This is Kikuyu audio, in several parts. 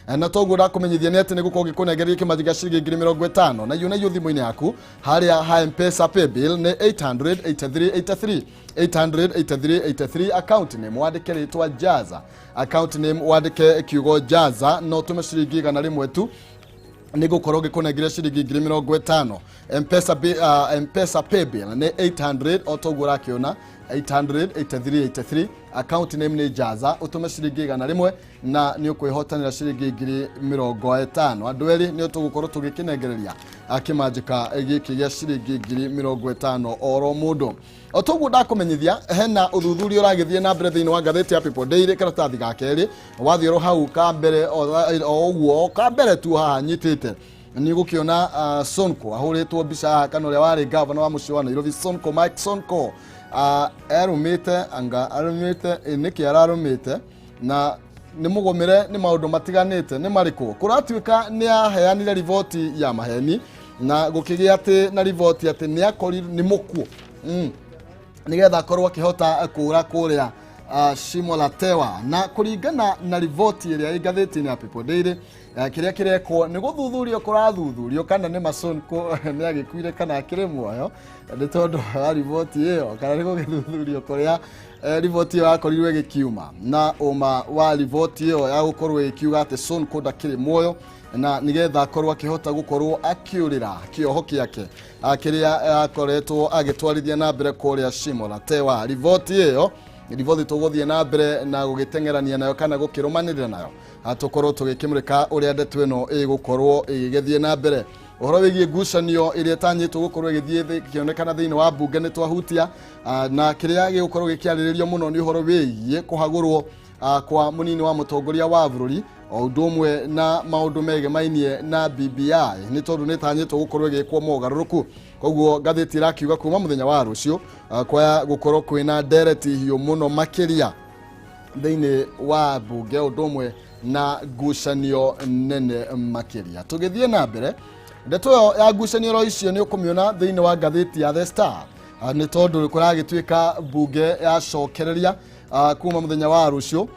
Na toguo ndakũmenyithia nĩ atĩ nĩ gũkorwo ngĩkũnengeria kĩmanjĩka gĩa ciringi 50,000 na iũ na iũ thimũ-inĩ yaku harĩa ha Mpesa paybill nĩ 883 83 883 83. Account name wandĩke rĩtwa Jaza, account name wandĩke kiugo Jaza, no tũme ciringi 100 tu nĩ gũkorwo ngĩkũnengeria ciringi 50,000. Mpesa, Mpesa paybill nĩ 800 o toguo ũrakĩona, 883 83, account name nĩ Jaza, ũtũme ciringi 100 na nĩ ũkwĩhotanĩra ciringi 50,000. Andũ erĩ nĩ tũgũkorwo tũgĩkĩnengereria kĩmanjĩka gĩkĩ gĩa ciringi 50,000 oro mũndũ. O toguo ndakũmenyithia, hena ũthuthuria ũragĩthiĩ na mbere thĩinĩ wa ngathĩti ya People Daily, karatathi ga kerĩ wathiĩ oro hau ka mbere, o ũguo ka mbere tu haha nyitĩte nĩ gũkĩona Sonko ahũrĩtwo mbica haha, kana ũrĩa warĩ gavana wa mũciĩ wa Nairobi, Sonko, Mike Sonko, erũmĩte anga arũmĩte, nĩkĩ ararũmĩte na nĩ mũgũmĩre nĩ maũndũ matiganĩte. Nĩ marĩkũ? Kũratuĩka nĩ aheanire riboti ya maheni na gũkĩgĩa atĩ na riboti atĩ nĩ akorirwo nĩ mũkuũ, nĩgetha akorwo akĩhota kũra kũrĩa Shimo la Tewa. Na kũringana na riboti ĩrĩa ĩ ngathĩti-inĩ ya People Daily, kĩrĩa kĩrekwo nĩ gũthuthurio, kũrathuthurio kana nĩ Masonko nĩ agĩkuire kana akĩrĩ muoyo, nĩ tondũ wa riboti ĩyo, kana nĩ gũgĩthuthurio kũrĩa riboti ĩyo yakorirwo ĩgĩkiuma na ũma wa riboti ĩyo ya gũkorwo ĩkiuga atĩ Sonko ndakĩrĩ muoyo, na nĩgetha akorwo akĩhota gũkorwo akĩũrĩra kĩoho kĩake kĩrĩa akoretwo agĩtwarithia na mbere kũrĩa Shimo la Tewa. Riboti ĩyo, riboti tũgũthiĩ na mbere na gũgĩteng'erania nayo kana gũkĩrũmanĩrĩra nayo, tũkorwo tũgĩkĩmũrĩka ũrĩa ndeto ĩno ĩgũkorwo ĩgĩgĩthiĩ na mbere. Ũhoro wĩgiĩ ngucanio ĩrĩa ĩtanyĩtwo gũkorwo ĩgĩthiĩ ĩkĩonekana thĩinĩ wa mbunge nĩ twahutia, na kĩrĩa gĩgũkorwo gĩkĩarĩrĩrio mũno nĩ ũhoro wĩgiĩ kũhagũrwo kwa mũnini wa mũtongoria wa bũrũri, o ũndũ ũmwe na maũndũ megemainie na BBI, nĩ tondũ nĩ ĩtanyĩtwo gũkorwo ĩgĩkwo mogarũrũku. Koguo ngathĩti ĩrakiuga kuma mũthenya wa rũciũ, kwaya gũkorwo kwĩna ndereti hiũ mũno makĩria thĩinĩ wa mbunge, ũndũ ũmwe na ngucanio nene makĩria. Tũgĩthiĩ na mbere, ndeto ĩyo ya ngucanio ro icio nĩ ũkũmĩona thĩinĩ wa ngathĩti ya The Star. Nĩ tondũ kũragĩtuĩka mbunge yacokereria kuma mũthenya wa rũciũ,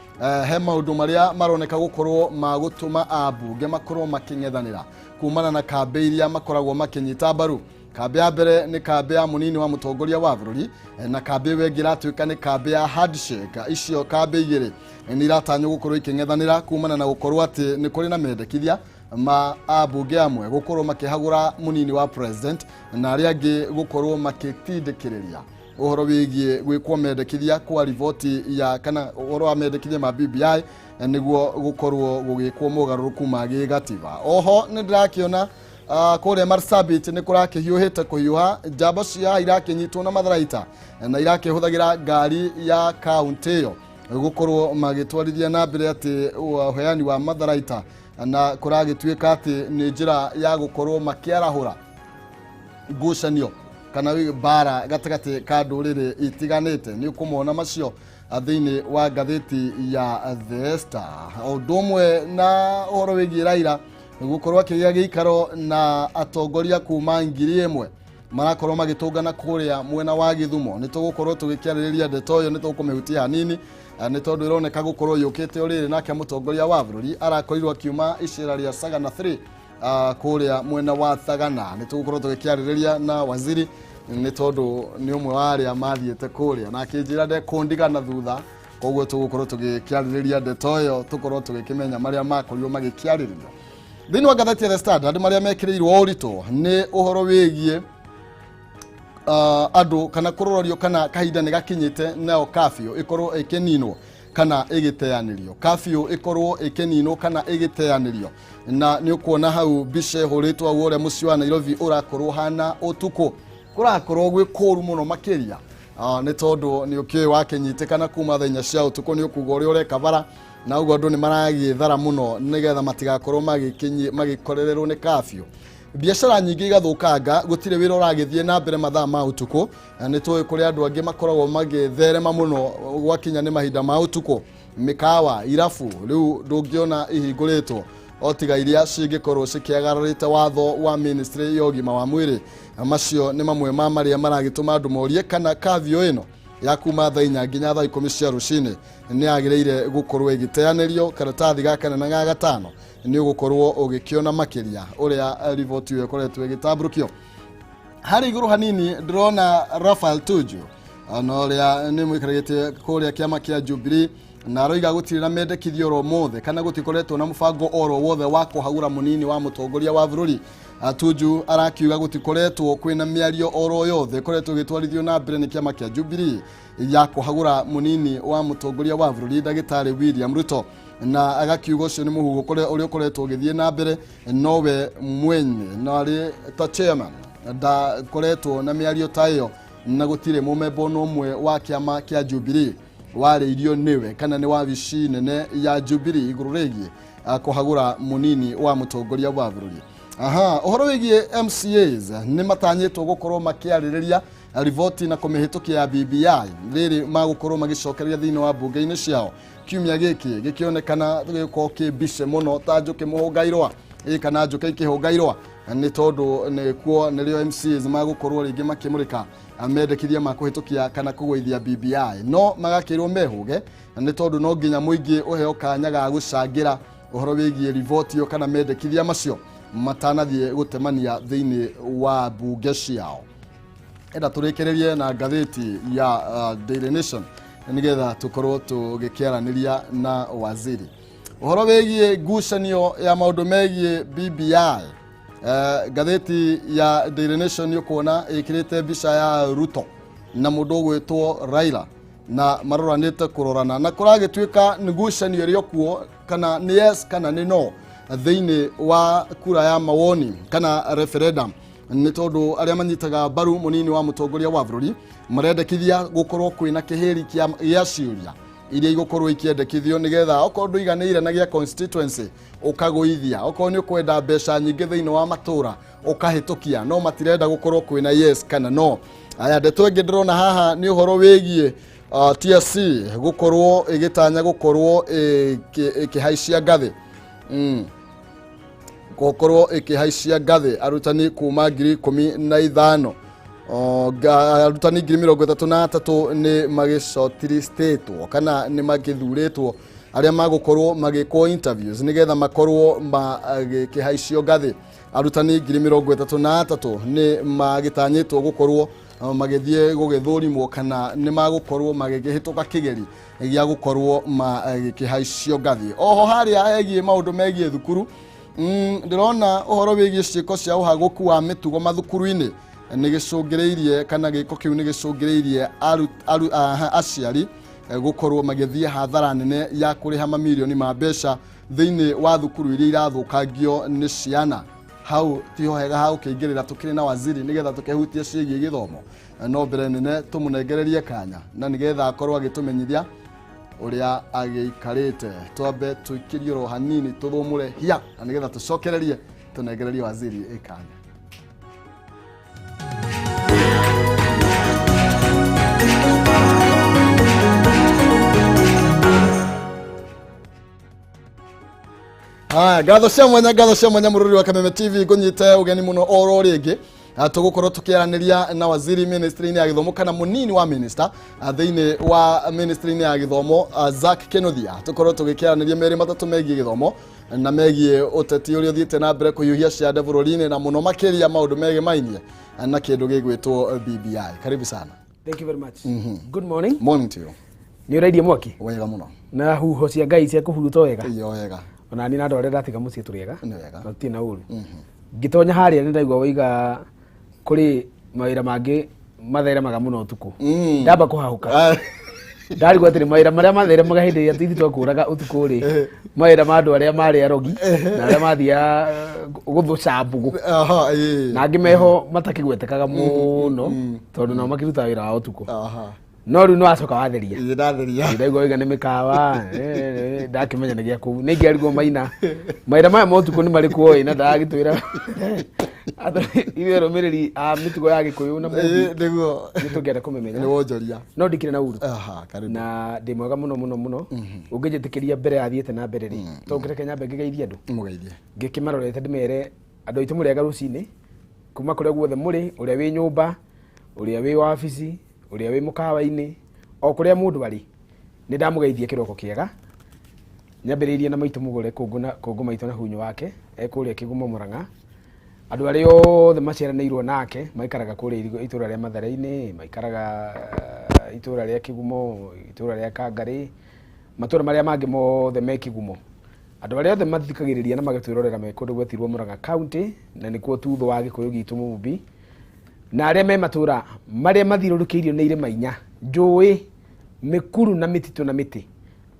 he maũndũ marĩa maroneka gũkorwo ma gũtũma ambunge makorwo makĩng'ethanĩra kumana na kambĩ iria makoragwo makĩnyita mbaru. Kambĩ ya mbere nĩ kambĩ ya mũnini wa mũtongoria wa bũrũri, na kambĩ ĩyo ĩngĩ ĩratuĩka nĩ kambĩ ya handshake. Icio kambĩ igĩrĩ nĩ iratanywo gũkorwo ikĩng'ethanĩra kumana na gũkorwo atĩ nĩ kũrĩ na mendekithia ma ambunge amwe gũkorwo makĩhagũra mũnini wa president, na arĩa angĩ gũkorwo makĩtindĩkĩrĩria ũhoro wĩgiĩ gwĩkwo mendekithia kwa riboti ya kana ũhoro wa mendekithia ma BBI, nĩguo gũkorwo gũgĩkwo mogarũrũku ma gĩgatiba. Oho nĩ ndĩrakĩona kũrĩa Marsabit nĩ kũrakĩhiũhĩte kũhiũha, njamba cia irakĩnyitwo na matharaita na irakĩhũthagĩra ngari ya kaunti ĩyo gũkorwo magĩtwarithia na mbere atĩ ũheani wa matharaita, na kũragĩtuĩka atĩ nĩ njĩra ya gũkorwo makĩarahũra ngucanio kana mbara gatagatĩ ka ndũrĩrĩ itiganĩte. Nĩ ũkũmona macio thĩinĩ wa ngathĩti ya The Star, o ũndũ ũmwe na ũhoro wĩgiĩ Raila gũkorwo akĩgĩa gĩikaro na atongoria kuma 1,000 marakorwo magĩtũngana kũrĩa mwena wa Gĩthumo. Nĩ tũgũkorwo tũgĩkĩarĩrĩria ndeto ĩyo, nĩ tũkũmĩhutia hanini, nĩ tondũ ĩroneka gũkorwo yũkĩte o rĩrĩ nake mũtongoria wa bũrũri arakorirwo akiuma icera rĩa Sagana 3 kũrĩa mwena wa Thagana. Nĩ tũgũkorwo tũgĩkĩarĩrĩria na waziri, nĩ tondũ nĩ ũmwe wa arĩa mathiĩte kũrĩa na akĩnjĩra ndekũndigana thutha. Koguo tũgũkorwo tũgĩkĩarĩrĩria ndeto ĩyo, tũkorwo tũgĩkĩmenya marĩa makorirwo magĩkĩarĩrĩrio thĩinĩ wa ngathĩti ya The Standard. Marĩa mekĩrĩirwo ũritũ nĩ ũhoro wĩgiĩ andũ kana kũrorio kana kahinda nĩ gakinyĩte nayo kafyu ĩkorwo ĩkĩninwo kana ĩgĩteanĩrio, kafyu ĩkorwo ĩkĩninwo kana ĩgĩteanĩrio. Na nĩ ũkuona hau mbica ĩhũrĩtwo hau ũrĩa mũciĩ wa Nairobi ũrakorwo hana ũtukũ, kũrakorwo gwĩ kũũru mũno makĩria. Nĩ tondũ nĩ ũkĩũĩ wakĩnyitĩkana kuma thaa 4 cia ũtukũ nĩ ũkuga ũrĩa ũreka bara, na ũguo andũ nĩ maragĩthara mũno nĩgetha matigakorwo magĩkorererwo nĩ kafyu. Biacara nyingĩ igathũkanga, gũtirĩ wĩra ũragĩthiĩ na mbere mathaa ma ũtukũ, na nĩ tũĩ kũrĩ andũ angĩ makoragwo magĩtherema mũno gwakinya nĩ mahinda ma ũtukũ. Mĩkawa, irabu rĩu ndũngĩona ihingũrĩtwo o tiga iria cingĩkorwo cikĩagararĩte watho wa ministry ya ũgima wa mwĩrĩ. Na macio nĩ mamwe ma marĩa maragĩtũma andũ morie kana kafyu ĩno ya kuma thaa 4 nginya thaa 10 cia rũcinĩ nĩ yagĩrĩire gũkorwo ĩgĩteanĩrio. Karatathi ga kana na ga gatano nĩ ũgũkorwo ũgĩkĩona makĩria ũrĩa riboti ĩyo ĩkoretwo ĩgĩtambũrũkio. Harĩ igũrũ hanini ndĩrona Raphael Tuju na ũrĩa nĩ mũikarĩte kũrĩa kĩama kĩa Jubilee, na aroiga gũtirĩ na mendekithio oro mothe kana gũtikoretwo na mũbango oro wothe wa kũhagũra mũnini wa mũtongoria wa bũrũri. Tuju arakiuga gũtikoretwo kwĩna mĩario oro yothe ĩkoretwo ĩgĩtwarithio na mbere nĩ kĩama kĩa Jubilee ya kũhagũra mũnini wa mũtongoria wa bũrũri ndagĩtarĩ William Ruto, na agakiuga ũcio nĩ mũhuho ũrĩa ũkoretwo ũgĩthiĩ na mbere, nowe mwenye na arĩ ta chairman ndakoretwo na mĩario ta ĩyo, na gũtirĩ mũmemba ona ũmwe wa kĩama kĩa Jubilee warĩirio nĩwe kana nĩ wabici nene ya Jubilee igũrũ rĩgiĩ kũhagũra mũnini wa mũtongoria wa bũrũri. Aha, ũhoro wĩgiĩ MCAs nĩ matanyĩtwo gũkorwo makĩarĩrĩria riboti na kũmĩhĩtũkia ya BBI rĩrĩ magũkorwo magĩcokereria thĩinĩ wa mbunge-inĩ ciao. Kiumia gĩkĩ gĩkĩonekana gĩgũkorwo kĩ mbice mũno ta njũkĩ mũhũnga irũa, ĩ kana njũkĩ ikĩhũnga irũa, nĩ tondũ nĩkuo nĩrĩo MCAs magũkorwo rĩngĩ makĩmũrĩka mendekithia ma kũhĩtũkia kana kũgũithia BBI, no magakĩrwo mehũge nĩ tondũ no nginya mũingĩ ũheo kanya ga gũcangĩra ũhoro wĩgiĩ riboti ĩyo kana mendekithia macio matanathiĩ gũtemania thĩinĩ wa mbunge ciao. Enda tũrĩkĩrĩrie na ngathĩti ya Daily Nation nĩgetha tũkorwo tũgĩkĩaranĩria na waziri ũhoro wĩgiĩ ngucanio ya maũndũ megiĩ BBI. Ngathĩti ya Daily Nation nĩ ũkuona ĩkĩrĩte mbica ya Ruto na mũndũ ũgwĩtwo Raila na maroranĩte kũrorana, na kũragĩtuĩka nĩ ngucanio ĩrĩ kuo kana nĩ yes kana nĩ no thĩinĩ wa kura ya mawoni kana referendum, nĩ tondũ arĩa manyitaga mbaru mũnini wa mũtongoria wa bũrũri marendekithia gũkorwo kwĩna kĩhĩri gĩa ciũria iria igũkorwo ikĩendekithio nĩgetha okorwo ndũiganĩire na gĩa constituency ũkagũithia, okorwo nĩ ũkwenda mbeca nyingĩ thĩinĩ wa matũra ũkahĩtũkia, no matirenda gũkorwo kwĩna yes kana no. Aya, ndeto ĩngĩ ndĩrona haha nĩ ũhoro wĩgiĩ TSC gũkorwo ĩgĩtanya gũkorwo ĩkĩhaicia ngathĩ, gũkorwo ĩkĩhaicia ngathĩ arutani kuma 15,000, arutani 33,000 nĩ magĩcotiristĩtwo kana nĩ magĩthurĩtwo arĩa magũkorwo magĩkwo interviews nĩgetha makorwo magĩkĩhaicio ngathĩ. Arutani 33,000 nĩ magĩtanyĩtwo gũkorwo magĩthiĩ gũgĩthũrimwo kana nĩ magũkorwo magĩkĩhĩtũka kĩgeri gĩa gũkorwo magĩkĩhaicio ngathĩ. Oho harĩa hegiĩ maũndũ megiĩ thukuru, ndĩrona ũhoro wĩgiĩ ciĩko cia ũhagũku wa mĩtugo mathukuru-inĩ nĩ gĩcũngĩrĩirie kana gĩko kĩu nĩ gĩcũngĩrĩirie aciari gũkorwo magĩthiĩ hathara nene ya kũrĩha mamirioni ma mbeca thĩinĩ wa thukuru iria irathũkangio nĩ ciana. Hau tiho hega ha gũkĩingĩrĩra tũkĩrĩ na waziri nĩgetha tũkĩhutie ciĩgiĩ gĩthomo, no mbere nene tũmũnengererie kanya na nĩgetha akorwo agĩtũmenyithia ũrĩa agĩikarĩte. Twambe tũikĩrie oro hanini tũthũmũre hia na nĩgetha tũcokererie tũnengererie waziri ĩkanya. Haya, ngatho cia mwanya, ngatho cia mwanya mũrũri wa Kameme TV ngũnyite ũgeni mũno oro rĩngĩ. Tũgũkorwo tũkĩaranĩria na waziri ministry-inĩ ya gĩthomo kana mũnini wa minister thĩinĩ wa ministry-inĩ ya gĩthomo, Zack Kinuthia. Tũkorwo tũgĩkĩaranĩria merĩ matatũ megiĩ gĩthomo na megiĩ ũteti ũrĩa ũthiĩte na mbere kũhiũhia ciande bũrũri-inĩ na mũno makĩria maũndũ megemainie na kĩndũ gĩgwĩtwo BBI. Karibu sana. Thank you very much. Good morning. Morning to you. Nĩ ũrairie mwaki? Wega mũno. Na huho cia Ngai cia kũhuruta wega? Iyo wega. Ona niĩ na andũ arĩa ndatiga mũciĩ tũrĩ ega. Nĩ wega. Na tũtirĩ na ũru. Ngĩtonya harĩa nĩ ndaigua waiga kũrĩ mawĩra mangĩ matheremaga mũno ũtukũ. Ndamba kũhahũka. Ndarigwo atĩrĩ mawĩra marĩa matheremaga hĩndĩ ĩrĩa ithuĩ twakũraga ũtukũ rĩ, mawĩra ma andũ arĩa marĩ arogi na arĩa mathiaga gũthũca mbũgũ. Aha, ĩĩ. Na angĩ meho matakĩgwetekaga mũno tondũ nao makĩrutaga wĩra wa ũtukũ. Aha. No rĩu nĩ wacoka watheria. Ĩĩ, ndatheria. Ndaigua waiga nĩ mĩkawa, ndakĩmenya nĩ gĩa kũu. Nĩ ingĩarigwo maina. Mawĩra maya ma ũtukũ nĩ marĩkũ ĩ, na ndagagĩtwĩra. Ithuĩ arũmĩrĩri a mĩtugo ya Gĩkũyũ na Mũmbi Ĩĩ, nĩguo. nĩ tũngĩenda kũmĩmenya. Nĩ wonjoria. No ndikĩrĩ na ũru. Aha, karibu. Na ndĩ mwega mũno mũno mũno. Ũngĩnjĩtĩkĩria mbere ya thiĩte na mbere rĩ, to ngĩreke nyambe ngĩgeithie andũ. Mũgeithie. Ngĩkĩmarorete ndĩmere andũ aitũ mũrĩ ega rũcinĩ, kuma kũrĩa guothe mũrĩ, ũrĩa wĩ nyũmba, ũrĩa wĩ wabici, ũrĩa wĩ mũkawa-inĩ, O kũrĩa mũndũ arĩ, nĩ ndamũgeithia kĩroko kĩega. Nyambĩrĩirie na maitũ mũgũre kũngũ na kũngũ maitũ na hunyũ wake e kũrĩa Kĩgumo Mũrang'a. Andũ arĩa othe maciaranĩirwo nake maikaraga kũrĩa itũra rĩa Mathare-inĩ, maikaraga itũra rĩa Kĩgumo, itũra rĩa Kangarĩ, matũra marĩa mangĩ mothe me Kĩgumo. Andũ arĩa othe mathikagĩrĩria na magatwĩrorera me kũndũ gwetirwo Murang'a County, na nĩkuo tutho wa Gĩkũyũ gitũ Mũmbi, na arĩa me matũra marĩa mathiũrũrũkĩirio nĩ irĩma inya, njũĩ, mĩkuru na mĩtitũ na mĩtĩ,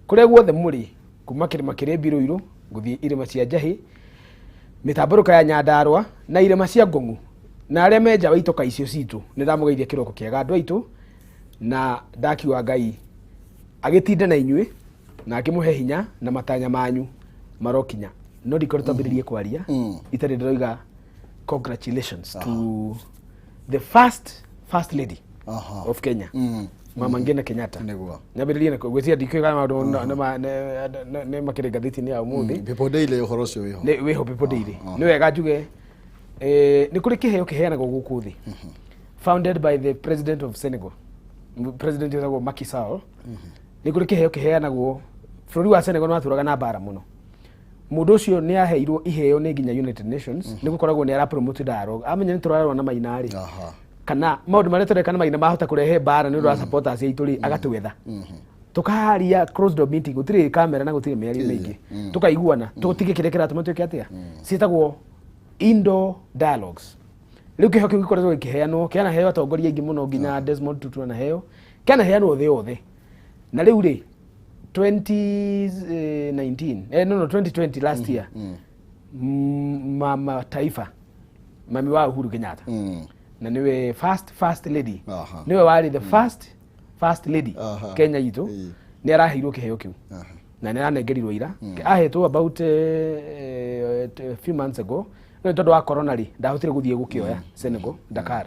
kũrĩa guothe mũrĩ, kuma kĩrĩma kĩrĩ Mbirũirũ gũthiĩ irĩma cia Njahĩ, mĩtambũrũka ya Nyandarũa na irĩma cia Ngong'u, na arĩa me nja wa itoka icio citũ, nĩ ndamũgeithia kĩroko kĩega andũ aitũ, na ndakiuga Ngai agĩtinde na inyuĩ na akĩmũhe hinya na matanya manyu marokinya. No ndikorwo twambĩrĩrie kwaria itarĩ ndĩroiga congratulations to the first lady of Kenya, Mama Ngina Kenyatta. Nĩguo. Nyambĩrĩrie na gwĩciria ndikĩuga maũndũ nĩ makĩrĩ ngathĩti-inĩ ya ũmũthĩ. People Daily ũhoro ũcio wĩho. Nĩ wĩho People Daily. Nĩ wega njuge nĩ kũrĩ kĩheo kĩheanagwo gũkũ thĩ, founded by the president of Senegal, president wĩtagwo Macky Sall. Nĩ kũrĩ kĩheo kĩheanagwo bũrũri wa Senegal, nĩ watũraga na mbara mũno. Mũndũ ũcio nĩ aheirwo iheo nĩ nginya United Nations, nĩ gũkoragwo nĩ ara promote dialogue, amenya nĩ tũrarũa na maina rĩ, kana maũndũ marĩa tũreka na maina mahota kũrehe mbara nĩ ũndũ wa supporters aitũ rĩ, agatwetha tukaharia closed door meeting, gũtirĩ kamera na gũtirĩ mĩario mĩingĩ, tukaiguana tũtige kĩrĩa kĩratũma twĩke atĩa. Ciĩtagwo indoor dialogues. Rĩu kĩheo kĩu gĩkoretwo gĩkĩheanwo, kĩanaheo atongoria aingĩ mũno, nginya Desmond Tutu anaheo, kĩanaheanwo thĩ yothe. Na rĩu rĩ 2019, no 2020, last year, mama taifa, mami wa Uhuru Kenyatta, na niwe first lady, niwe warĩ the first lady Kenya itũ, nĩ araheirwo kĩheo kĩu na nĩ aranengerirwo ira, ahetwo about a few months ago, no tondũ wa corona rĩ, ndahotire gũthiĩ gũkĩoya Senegal, Dakar.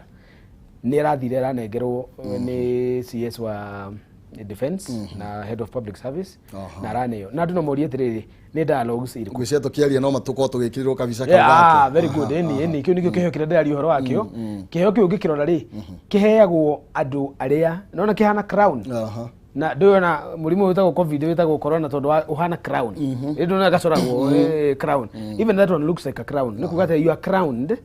Nĩ arathire aranengerwo nĩ CS wa defense na head of public service, na araneo. Na andũ no morie atĩrĩrĩ, nĩ dialogues irĩkũ? Ngwĩciria tũkĩaria no matũkorwo tũgĩkĩrĩrwo kabica kau gake. Very good. Ĩni kĩu nĩkĩo kĩheo kĩrĩa ndĩraria ũhoro wakĩo. Kĩheo kĩu ũngĩkĩrora rĩ, kĩheagwo andũ arĩa nona kĩhana crown. Na ndũyona mũrimũ wĩtagwo COVID, wĩtagwo corona tondũ ũhana crown, ĩ ndũona gacoragwo crown? Even that one looks like a crown. Nĩ kuga atĩ you are crowned,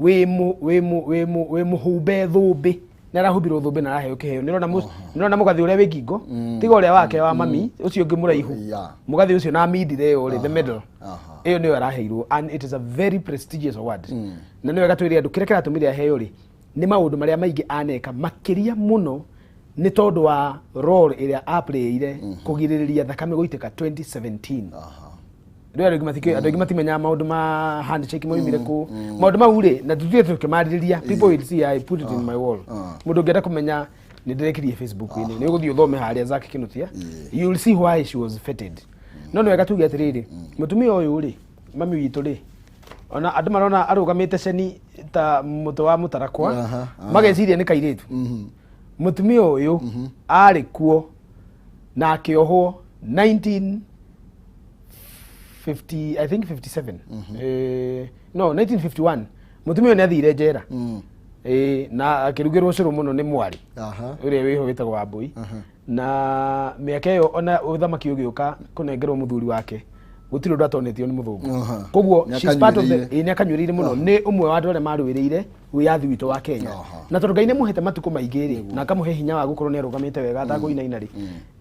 wĩ mu wĩ mu wĩ mu wĩ mũhumbe thũmbĩ. Nĩ arahumbirwo thũmbĩ na araheo kĩheo. Nĩ ũrona mũgathĩ ũrĩa wĩ ngingo, tiga ũrĩa wake wa mami, ũcio ũngĩ mũraihu, mũgathĩ ũcio na mindire ĩyo rĩ, the medal ĩyo nĩyo araheirwo, and it is a very prestigious award. Na nĩyo gatwĩre andũ kĩrĩa kĩratũmire aheo rĩ, nĩ maũndũ marĩa maingĩ aneka, makĩria mũno nĩ tondũ wa role ĩrĩa aplayire kũgirĩrĩria thakame gũitĩka 2017. Rĩu andũ aingĩ matimenyaga maũndũ ma handshake moimire kũ, maũndũ mau rĩ, na tuthiĩ tũkĩmarĩrĩria. People will see I put it in my wall. Mũndũ ũngĩenda kũmenya, nĩ ndĩrekĩrie Facebook-inĩ, nĩ ũgũthiĩ ũthome harĩa Zack Kinuthia, you will see why she was feted. No nĩ wega tuge atĩrĩrĩ, mũtumia ũyũ rĩ, mami witũ rĩ, ona andũ marona arũgamĩte ceni ta mũtĩ wa mũtarakwa, mageciria nĩ kairĩtu. Mũtumia ũyũ arĩ kuo na akĩohwo 1950, I think 57, no 1951. Mũtumia ũyũ nĩ athire njera, na akĩrugĩrwo cũrũ mũno nĩ mwarĩ ũrĩa wĩho wĩtagwo Wambui. Na mĩaka ĩyo ona ũthamaki ũgĩũka kũnengerwo mũthuri wake, gũtirĩ ũndũ atonetio nĩ mũthũngũ. Koguo she's part of the Nĩakanyuĩrĩire. Ĩĩ, nĩakanyuĩrĩire mũno. Nĩ ũmwe wa andũ arĩa marũĩrĩire wĩyathi witũ wa Kenya. Na tondũ Ngai nĩ mũhete matukũ maingĩ rĩ, na akamũhe hinya wa gũkorwo nĩ arũgamĩte wega atakũinaina rĩ,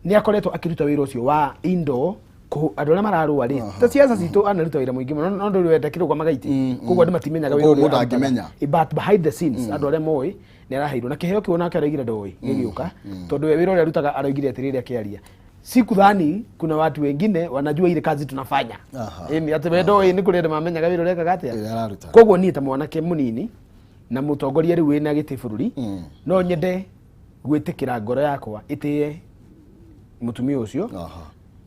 nĩ akoretwo akĩruta wĩra ũcio wa indo andũ arĩa mararũa rĩ, ta ciaca citũ, anaruta wĩra mũingĩ mũno, no ndũrĩ wenda kĩrũgamaga itĩ, koguo andũ matimenyaga wĩra Koguo ũrĩa mũndũ arutaga. angĩmenya. But behind the scenes, andũ arĩa moĩ nĩ araheirwo na kĩheo kĩu, onake araigire ndoĩ gĩgĩũka, tondũ we wĩra ũrĩa arutaga araugire atĩrĩrĩ akĩaria, sikudhani kuna watu wengine wanajua ile kazi tunafanya. Ĩni atĩ we ndoĩ nĩ kũrĩ andũ mamenyaga wĩra ũrĩa ekaga atĩa. Wĩra araruta. Koguo niĩ ta mwanake mũnini na mũtongoria rĩu wĩna gĩtĩ bũrũri, no nyende gwĩtĩkĩra ngoro yakwa ĩtĩe mũtumia ũcio,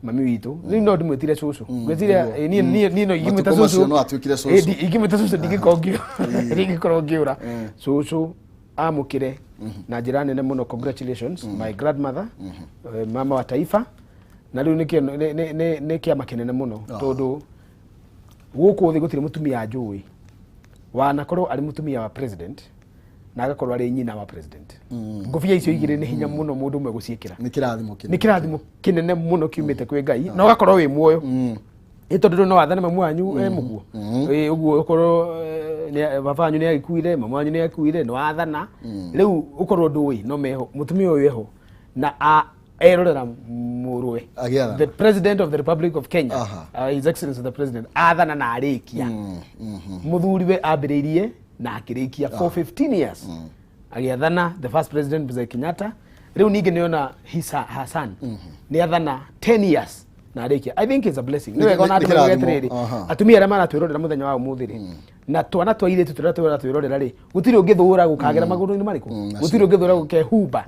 mami witũ. Rĩu no ndĩmwĩtire cũcũ, ngwĩciria niĩ no ingĩmwĩta Matukũ macio cũcũ. no atuĩkire cũcũ. Ingĩmwĩta cũcũ, ndingĩkorwo ngĩũra. Cũcũ amũkĩre na njĩra nene mũno. Congratulations, my grandmother, mama wa taifa. Na rĩu nĩ kĩama kĩnene mũno, tondũ gũkũ thĩ gũtirĩ mũtumia njũĩ wanakorwo arĩ mũtumia wa president. Na agakorwo arĩ nyina wa president. Ngũbia icio igĩrĩ nĩ hinya mũno mũndũ ũmwe gũciĩkĩra. Nĩ kĩrathimo kĩnene. Nĩ kĩrathimo kĩnene mũno kiumĩte kwĩ Ngai, na ũgakorwo wĩ muoyo, ĩ tondũ rĩu no wathane mamu wanyu e mũguo. Ĩ, ũguo ũkorwo baba wanyu nĩ agĩkuire, mamu wanyu nĩ akuire, nĩ wathana rĩu, ũkorwo ndũĩ no meho mũtumia ũyũ eho na erorera mũrũwe Agĩathana. the President of the Republic of Kenya, His Excellency the President, athana na arĩkia. Mũthuriwe ambĩrĩirie na akĩrĩkia for 15 years agĩathana, the first president, Mzee Kenyatta. Rĩu ningĩ nĩona his her son nĩ athana 10 years na arĩkia. I think it's a blessing. Nĩ wega ona Nĩ andũ mauge kĩrathimo. atĩrĩrĩ, atumia arĩa maratwĩrorera mũthenya wa ũmũthĩ rĩ, na twana twa airĩtu tũrĩa tũratwĩrorera rĩ, gũtirĩ ũngĩthũra gũkagera magũrũ-inĩ marĩkũ, gũtirĩ ũngĩthũra gũkehumba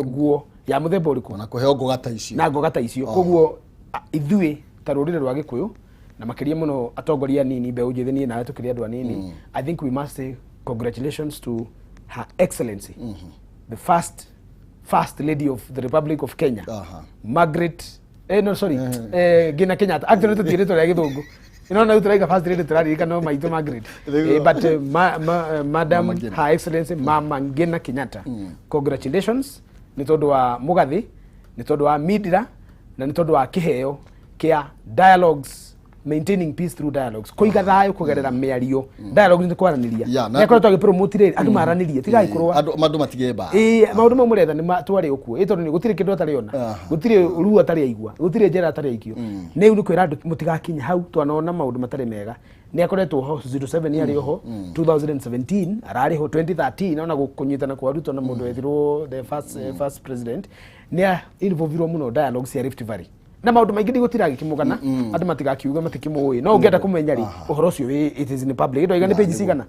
nguo ya mũthemba ũrĩkũ na kũheo ngoga ta icio. Na ngoga ta icio. Koguo ithuĩ ta rũrĩrĩ rwa Gĩkũyũ, na makĩria mũno atongoria anini, mbeũ njĩthĩ, niĩ nawe tũkĩrĩ andũ anini, I think we must say congratulations to Her Excellency the first lady of the Republic of Kenya, Margaret, no, sorry, Ngina Kenyatta. Actually tũtiĩrĩtwo rĩa gĩthũngũ. Ĩno rĩu tũraiga first lady, tũraririkana maitũ Margaret. Nĩguo. But madam, Mama Ngina. Her Excellency Mama Ngina Kenyatta, congratulations nĩ tondũ wa mũgathĩ, nĩ tondũ wa mindira, na nĩ tondũ wa kĩheo kĩa dialogues, maintaining peace through dialogues, kũiga thayũ kũgerera mĩario. Dialogues nĩ kwaranĩria. Yeah, nĩ akoretwo agĩpromote rĩrĩ andũ maranĩrie, tigai kũrũa. Andũ matige mbara. Ĩĩ, maũndũ mau mũretha nĩ twarĩ ũkuo, ĩ tondũ nĩ gũtirĩ kĩndũ atarĩ ona, gũtirĩ ruo atarĩ aigua, gũtirĩ njera atarĩ aikio. Nĩ rĩu nĩ kwĩra andũ mũtigakinye hau, twanona maũndũ matarĩ mega. Nĩ akoretwo ho 07, arĩ ho 2017, ararĩ ho 2013, ona kũnyitana kwa Ruto na mũndũ wethirwo the first president, nĩ involvirwo mũno dialogue cia Rift Valley na maũndũ maingĩ. Ndigũtira agĩkĩmũgana, andũ matigakiuga matikĩmũĩ, no ũngĩenda kũmenya rĩ, ũhoro ũcio it is in public. Waiga nĩ page cigana?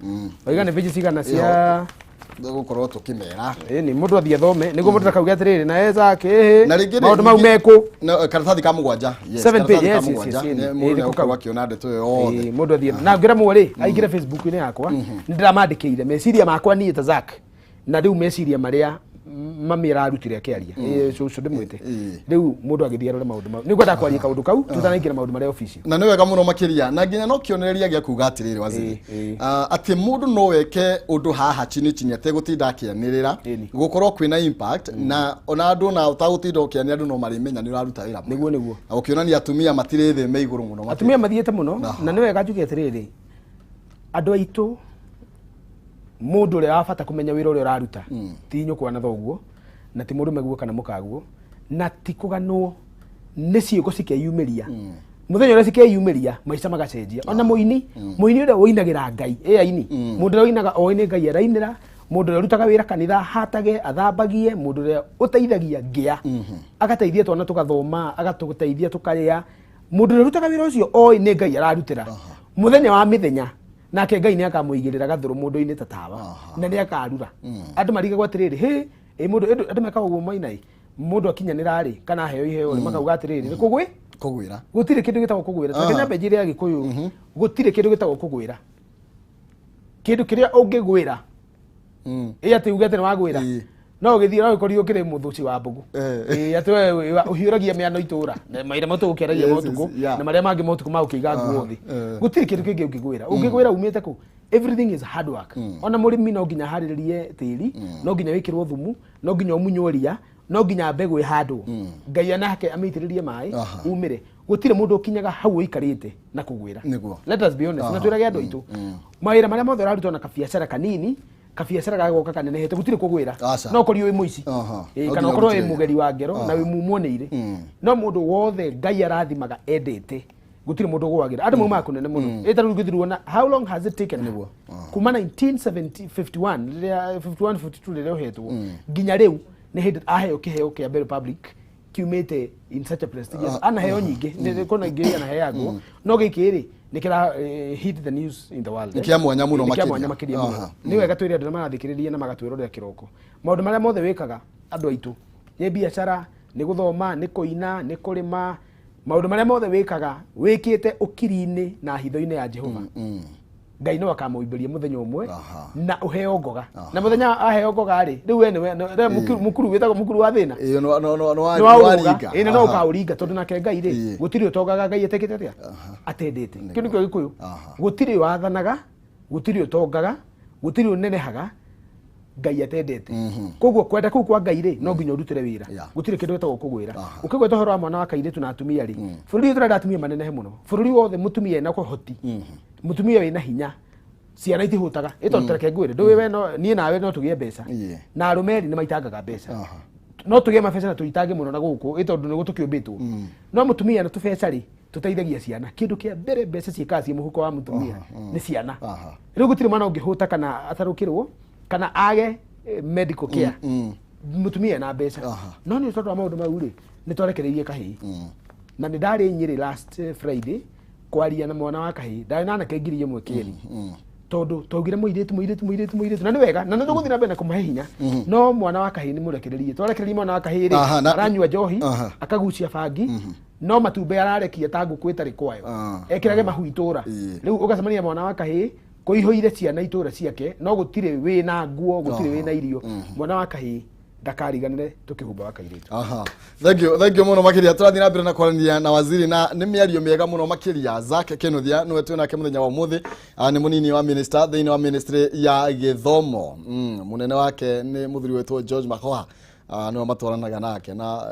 Waiga nĩ page cigana cia Gũkorwo tũkĩmera? Ĩni mũndũ athiĩ athome nĩguo mũndũ ndakauge atĩrĩrĩ na ezake ĩhĩ Na rĩngĩ maũndũ mau mekũ. Na, karatathi ka mũgwanja, yes, Seven karatathi page, ka yes, yes, mũgwanja. yes, Nĩ mũndũ nĩkũ nĩegũkorwo kau. akĩona ndeto ĩyo yothe. Ĩĩ, mũndũ athiĩ na ngĩra mũo rĩ, aingĩre Facebook-inĩ yakwa, nĩ ndĩramandĩkĩire meciria makwa niĩ ta Zack, na rĩu meciria marĩa mami ararutire akĩaria. Ĩĩ, cũcũ ndĩmwĩte. Rĩu mũndũ agĩthiĩ arore maũndũ mau. Nĩ ngwenda kwaria kaũndũ kau tũtanaingĩra maũndũ marĩa official. Na nĩ wega mũno makĩria, na nginya no kĩonereria gĩa kuga atĩrĩrĩ, waziri, Ĩĩ, ĩĩ. Atĩ mũndũ no eke ũndũ haha chini chini ategũtinda akĩanĩrĩra, gũkorwo kwĩna impact, na ona andũ ona ũtagũtinda ũkĩanĩrĩra, andũ no marĩmenya nĩ ũraruta wĩra mwega. Nĩguo. Na gũkĩonania atumia matirĩ thĩ, me igũrũ mũno makĩria. Atumia mathiĩte mũno. Na nĩ wega njuge atĩrĩrĩ, andũ aitũ, mũndũ ũrĩa wa bata kũmenya wĩra ũrĩa ũraruta ti nyũkwa na thoguo, na ti mũrũme guo kana mũkaguo, na ti kũganwo, nĩ ciĩko cikeyumĩria. Mũthenya ũrĩa cikeyumĩria, maica magacenjia. Ona mũini, mũini ũrĩa ũinagĩra Ngai, ĩ aini, mũndũ ũrĩa ũinaga oĩ nĩ Ngai arainĩra, mũndũ ũrĩa ũrutaga wĩra kanitha, hatage, athambagie, mũndũ ũrĩa ũteithagia ngĩa, agateithia twana tũgathoma, agatũteithia tũkarĩa, mũndũ ũrĩa ũrutaga wĩra ũcio oĩ nĩ Ngai ararutĩra, mũthenya wa mĩthenya nake Ngai nĩ akamũigĩrĩra gathũrũ mũndũ-inĩ ta tawa na nĩ akarura. Andũ marigagwo atĩrĩrĩ, hĩ ĩ mũndũ andũ mekaga ũguo maina ĩ mũndũ akinyanĩra rĩ, kana aheo iheo rĩ, makauga atĩrĩrĩ, nĩ kũgwĩ Kũgwĩra. Gũtirĩ kĩndũ gĩtagwo kũgwĩra. Reke nyambe njĩre Agĩkũyũ, gũtirĩ kĩndũ gĩtagwo kũgwĩra. Kĩndũ kĩrĩa ũngĩgwĩra, ĩ atĩ uge atĩ nĩ wagwĩra, no ũgĩthiĩ no ũkorirwo ũkĩrĩ mũthũci wa mbũgũ. Ĩ atĩ we ũhiũragia mĩano itũra na maira ma ũtukũ, ũkĩaragia ma ũtukũ na marĩa mangĩ ma ũtukũ ma ũkĩiga nguo thĩ. Gũtirĩ kĩndũ kĩngĩ ũngĩgwĩra. Ũngĩgwĩra umĩte kũ? Everything is hard work. Ona mũrĩmi no nginya harĩrĩrie tĩri, no nginya wĩkĩrwo thumu, no nginya ũmunywo ria, no nginya mbegũ ĩhandwo, Ngai anake amĩitĩrĩrie maĩ, umĩre. Gũtirĩ mũndũ ũkinyaga hau ũikarĩte na kũgwĩra. Let us be honest, na twĩrage andũ aitũ, mawĩra marĩa mothe ũraruta, ona kabiacara kanini, kabiacara gagoka kanenehete, gũtirĩ kũgwĩra. Aca. No ũkorirwo wĩ mũici. Ĩĩ, No kana nginya ũkorwo wĩ ũrute wĩra. mũgeri wa ngero na wĩ mumwo nĩ irĩ, no mũndũ wothe Ngai arathimaga endete, gũtirĩ mũndũ ũgũagĩra. Andũ maumaga kũnene mũno. Ĩ ta rĩu ngĩthirwo, how long has it taken? Nĩguo. Kuma 1951, rĩrĩa 51 52 rĩrĩa ũhetwo, nginya rĩu nĩ hĩndĩ aheo kĩheo kĩa mbere public kiumĩte in such a prestigious. Anaheo nyingĩ, kwĩna ingĩ anaheagwo, no gĩkĩ rĩ nĩ kĩra hit the news in the world. Nĩ kĩa mwanya mũno Nĩ kĩa makĩria. mwanya makĩria mũno. Nĩ wega twĩre andũ arĩa marathikĩrĩria na magatwĩrorera kĩroko, maũndũ marĩa mothe wĩkaga, andũ aitũ, nĩ biacara, nĩ gũthoma, nĩ kũina, nĩ kũrĩma, maũndũ marĩa mothe wĩkaga wĩkĩte ũkiri-inĩ na hitho-inĩ ya Jehova, Ngai no akamũimbĩria mũthenya ũmwe na ũheo ngoga. Na mũthenya aheo ngoga rĩ, rĩu we nĩwe mũkuru wĩtagwo mũkuru wa thĩna. Ĩyo Nĩ waũrũga. nĩwaringa. Ĩ, na no ũkaũringa, tondũ nake Ngai rĩ, gũtirĩ ũtongaga Ngai atekĩte atĩa, atendete. Kĩu nĩkĩo Gĩkũyũ. Gũtirĩ wathanaga, gũtirĩ ũtongaga, Gũtirĩ ũnenehaga Ngai atendete. Koguo kwenda kũu kwa Ngai rĩ, no nginya ũrutĩre wĩra. Gũtirĩ kĩndũ gĩtagwo kũgwĩra. Ũkĩgweta ũhoro wa mwana wa kairĩtu na atumia rĩ, bũrũri ũyũ tũrenda atumia manenehe mũno. Bũrũri wothe mũtumia ena ũhoti, mũtumia wĩna hinya, ciana itihũtaga. Ĩ tondũ tareke ngwĩre, ndũĩ we no niĩ nawe no tũgĩe mbeca, na arũme erĩ nĩ maitangaga mbeca. No tũgĩe mabeca na tũitange mũno na gũkũ, ĩ tondũ nĩguo tũkĩũmbĩtwo. No mũtumia na tũbeca rĩ, tũteithagia ciana. Kĩndũ kĩa mbere mbeca ciĩkaga ciĩ mũhuko wa mũtumia nĩ ciana. Rĩu gũtirĩ mwana ũngĩhũta kana atarũkĩrwo kana age medical care mũtumia ena mbeca. No nĩ tondũ wa maũndũ mau rĩ, nĩ twarekereirie kahĩĩ. Na nĩ ndarĩ Nyĩrĩ last Friday kwaria na mwana wa kahĩĩ, ndarĩ na anake 1000 kĩeni. Tondũ twaugire mũirĩtu mũirĩtu mũirĩtu mũirĩtu, na nĩ wega, na nĩ tũgũthiĩ na mbere na kũmahe hinya. No mwana wa kahĩĩ nĩ mũrekererie. Twarekereria mwana wa kahĩĩ rĩ, aranyua njohi, akagucia bangi, no matumbĩ ararekia ta ngũkũ ĩtarĩ kwayo. Ekĩrage mahu itũra. Rĩu ũgacemania mwana wa kahĩĩ kũihũire ciana itũra ciake, no gũtirĩ wĩna nguo, gũtirĩ wĩna irio. Mwana wa kahĩĩ ndakariganĩre tũkĩhumba wa kairĩtu. Thank you, thank you mũno makĩria. Tũrathiĩ na mbere na kwaranĩria na waziri, na nĩ mĩario mĩega mũno makĩria. Zack Kinuthia nĩwe twĩ nake mũthenya wa ũmũthĩ. Nĩ mũnini wa minister thĩinĩ wa ministry ya gĩthomo. Mũnene wake nĩ mũthuri wĩtwo George Magoha. Nĩwe matwaranaga nake na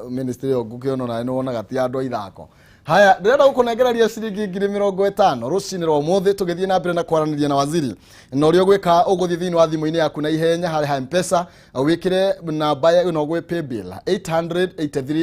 ministry ĩyo ngũkĩona nawe nĩ wonaga ti andũ a ithako. Haya, ndĩrenda gũkũnengereria ciringi 50,000 rũcinĩ rwa ũmũthĩ tũgĩthiĩ na mbere na kwaranĩria na waziri. Na ũrĩa ũgwĩka, ũgũthiĩ thĩinĩ wa thimũ-inĩ yaku na ihenya harĩ ha M-Pesa, wĩkĩre namba ĩno gwĩ paybill 883